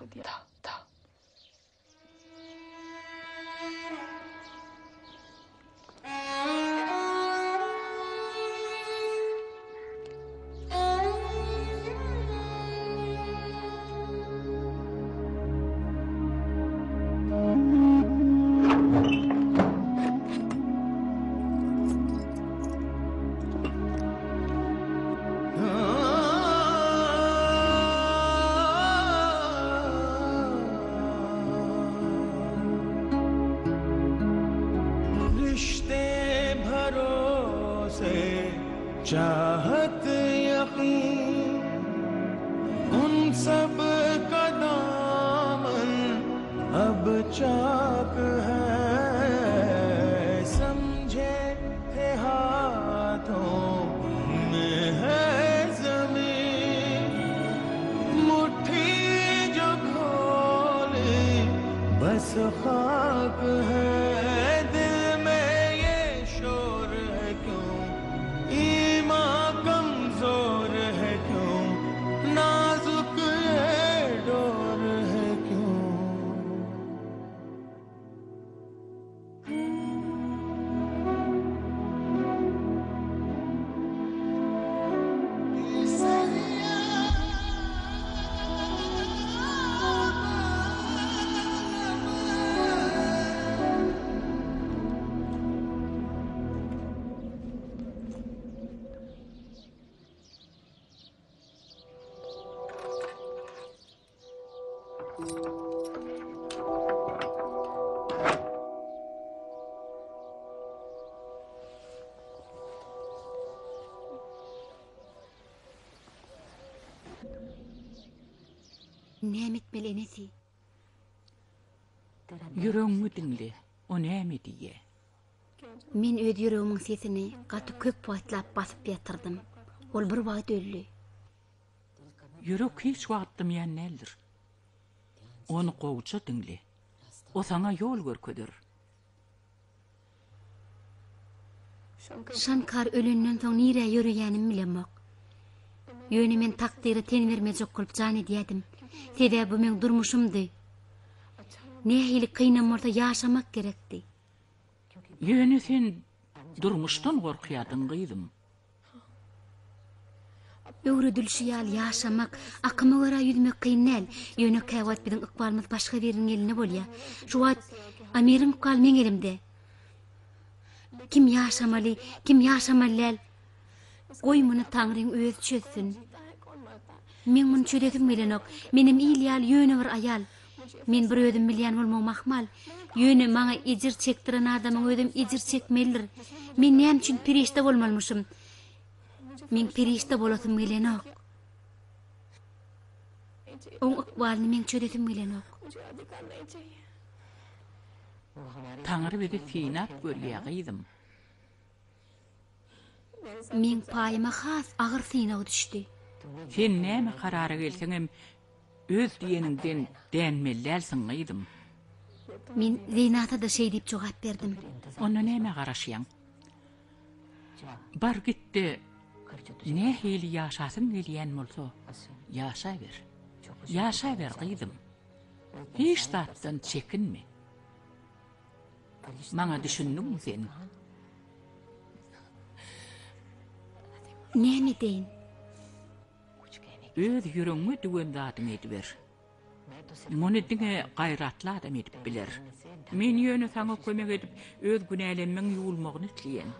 चाहत यकीन उन सब का दामन अब चाक है समझे थे हाथों में है जमीन मुट्ठी जो खोले बस खाक है दिल में ये शोर है क्यों ईमां कमजोर है क्यों नाजुक ये डोर है क्यों Näme etmeli enesi? Ýüregiňi diňle, o näme diýýä? Men öz ýüregimiň sesini gaty köp wagtlap basyp ýatyrdym. Ol bir wagt öldi. Ýürek hiç wagt dymýan däldir. Ony gowuja diňle. O saňa ýol görkezer. Şankar ölenden soň nirä ýöreýänimi bilemok. Ýöne men takdyra ten bermejek bolup jan edýädim. Sebäbi bu meň durmuşymdy. Nähili kynam bolsa ýaşamak gerekdi. Ýöne sen durmuşdan gorkýardyň gyzym. Öwredilişi ýaly ýaşamak, akyma görä ýüzmek kyn däl. Ýöne käwagt biziň ykbalymyz başga biriniň elinde bolýar. Şu wagt Amiriň ykbaly meň elimde. Kim ýaşamaly, kim ýaşamaly däl. Goý muny Taňryň özi çözsün. Meň muny çözesim gelenok. Menem il ýaly ýöne bir aýal. Men bir özüm bilýän bolmagym ahmal. Ýöne maňa ejir çekdiren adamyň özem ejir çekmelidir. Men näme üçin perişde bolmalymyşym? Meň perişde bolasym gelenok. Oň ykbalyny meň çözesim gelenok. Taňry bizi synap görýä, gyzym. Meň paýyma has agyr synag düşdi. Sen näme karara gelseňem, öz diýeniňden dänmeli dälsiň, gyzym. Men Zeýnata-da şeý diýip jogap berdim. Onda nämä garaşýaň? Bar git-de, nähili ýaşasyň gelýän bolsa, ýaşaber. Ýaşaber, gyzym. Hiç zatdan çekinme. Maňa düşündiňmi sen? Näme edeýin? Öz ýüregiňe düwen zadyňy ediber. Muny diňe gaýratly adam edip biler. Men ýöne saňa kömek edip, öz günälemmiň ýuwulmagyny isleýän.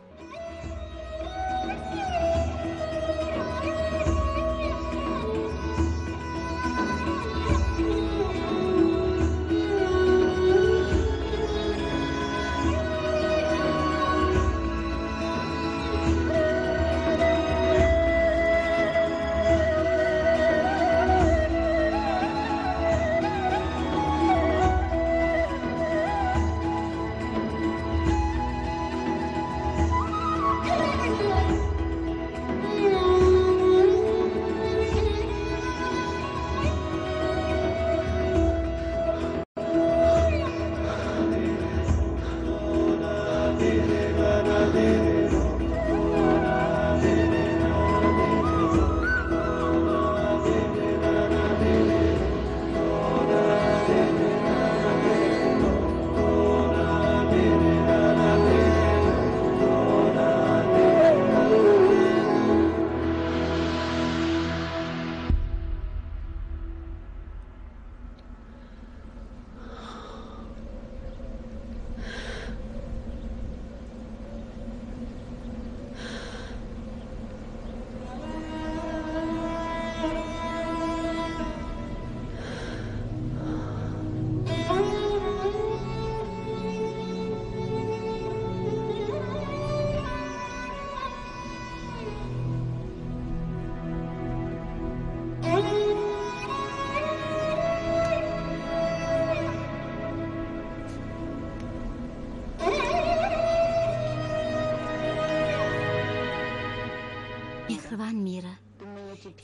Mähriban Mira,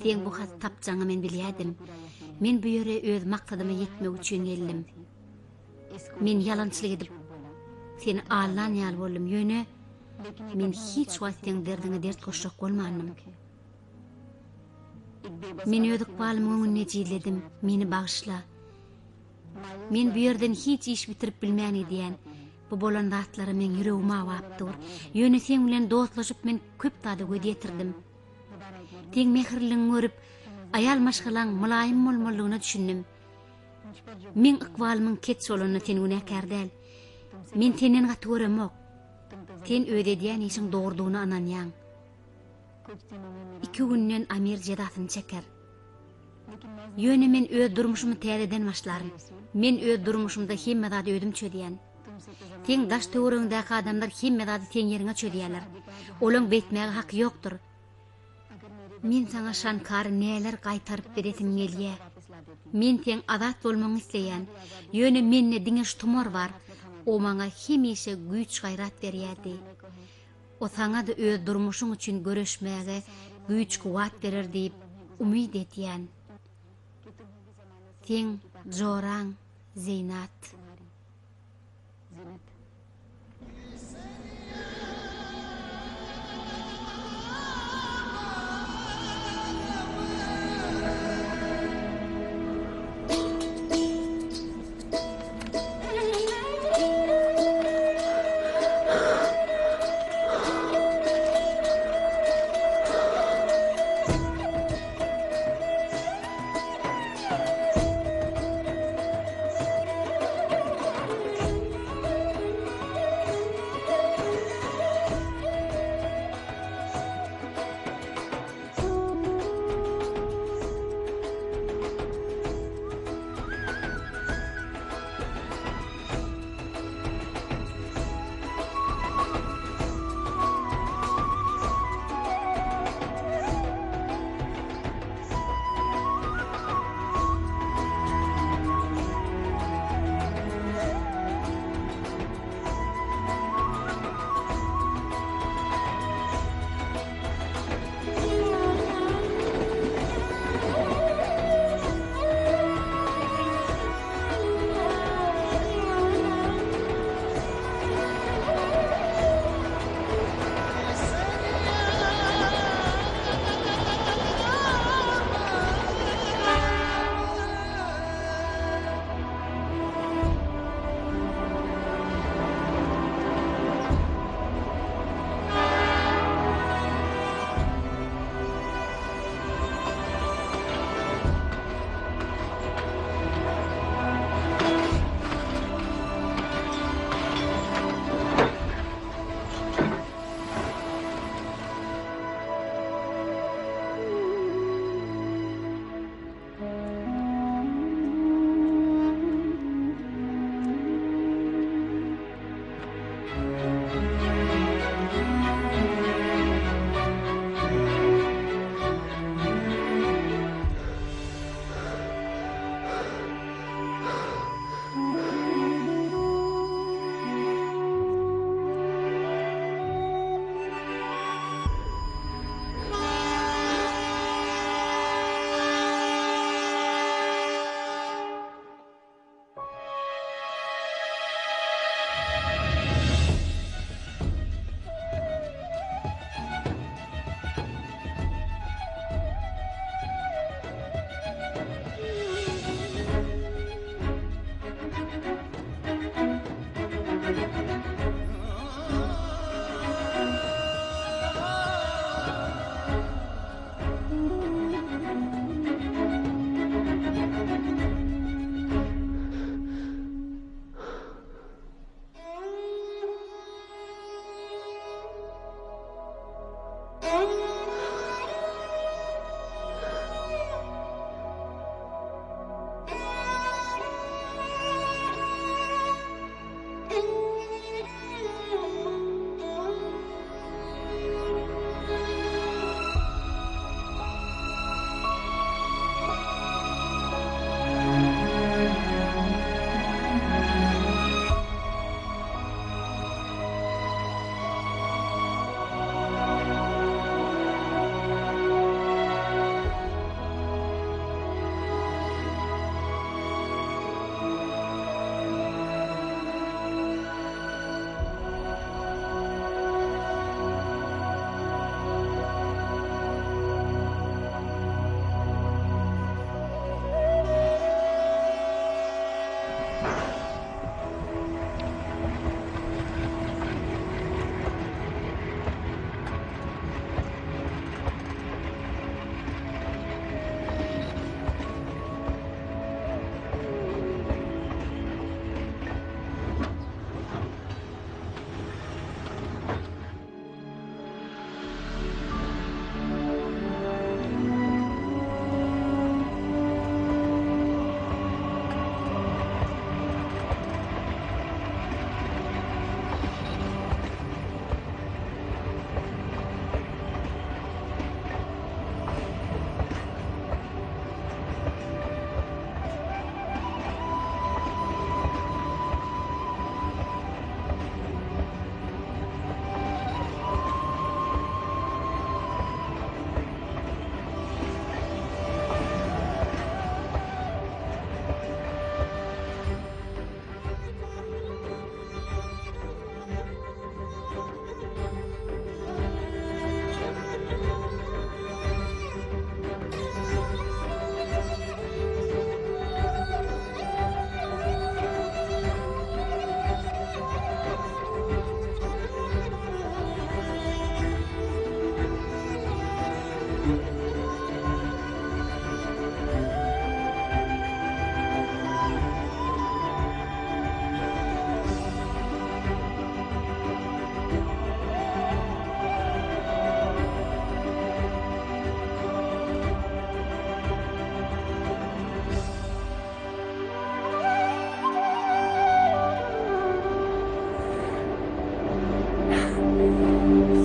seň bu haty tapjagyňy men bilýärdim. Men bu ýere öz maksadyma ýetmek üçin geldim. Men ýalançylyk edip, seni aldan ýaly boldum, ýöne men hiç wagt seň derdiňe dert goşjak bolmandym. Men öz ykbalymyň öňünde ejizledim, meni bagyşla. Men bu ýerden hiç iş bitirip bilmän gidýän. Bu bolan zatlara meň ýüregim awap dur. Ýöne seň bilen dostlaşyp men köp zada göz ýetirdim. Seň mähirligiňi görüp, aýal maşgalaň mylaýym bolmalydygyna düşündim. Meň ykbalymyň keç bolanyna sen günäkär däl. Men senden gaty göremok. Sen öz edýän işiň dogrudygyna ynanýaň. Iki günden Amir jezasyny çeker. Ýöne men öz durmuşymy täzeden başlaryn. Men öz durmuşymda hemme zady özüm çözýän. Seň daş-töweregiňdäki adamlar hemme zady seň ýeriňe çözýärler. Olaň beýtmäge haky ýokdur. Men saňa Şankary näler gaýtaryp beresim gelýä. Men seň azat bolmagyňy isleýän. Ýöne mende diňe şu tumar bar. O maňa hemişe güýç-gaýrat berýärdi. O saňa-da öz durmuşyň üçin göreşmäge güýç-kuwwat berer diýip umyt edýän. Seň joraň Zeýnat.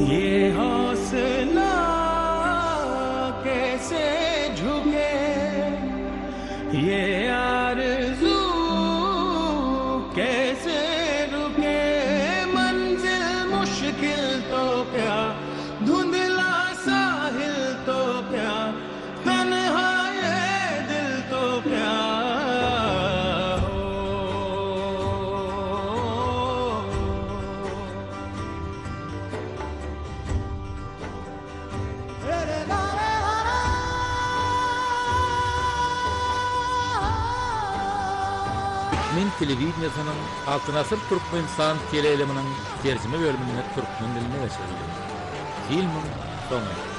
ये हौसला कैसे झुके ये आरज़ू कैसे रुके मंजिल मुश्किल तो क्या धुंधला साहिल तो क्या तन्हा ये दिल तो क्या Türkmen telewideniýesiniň Altyn asyr Türkmenistan teleýaýlymynyň terjime bölüminde türkmen diline geçirildi. Filmiň soňy.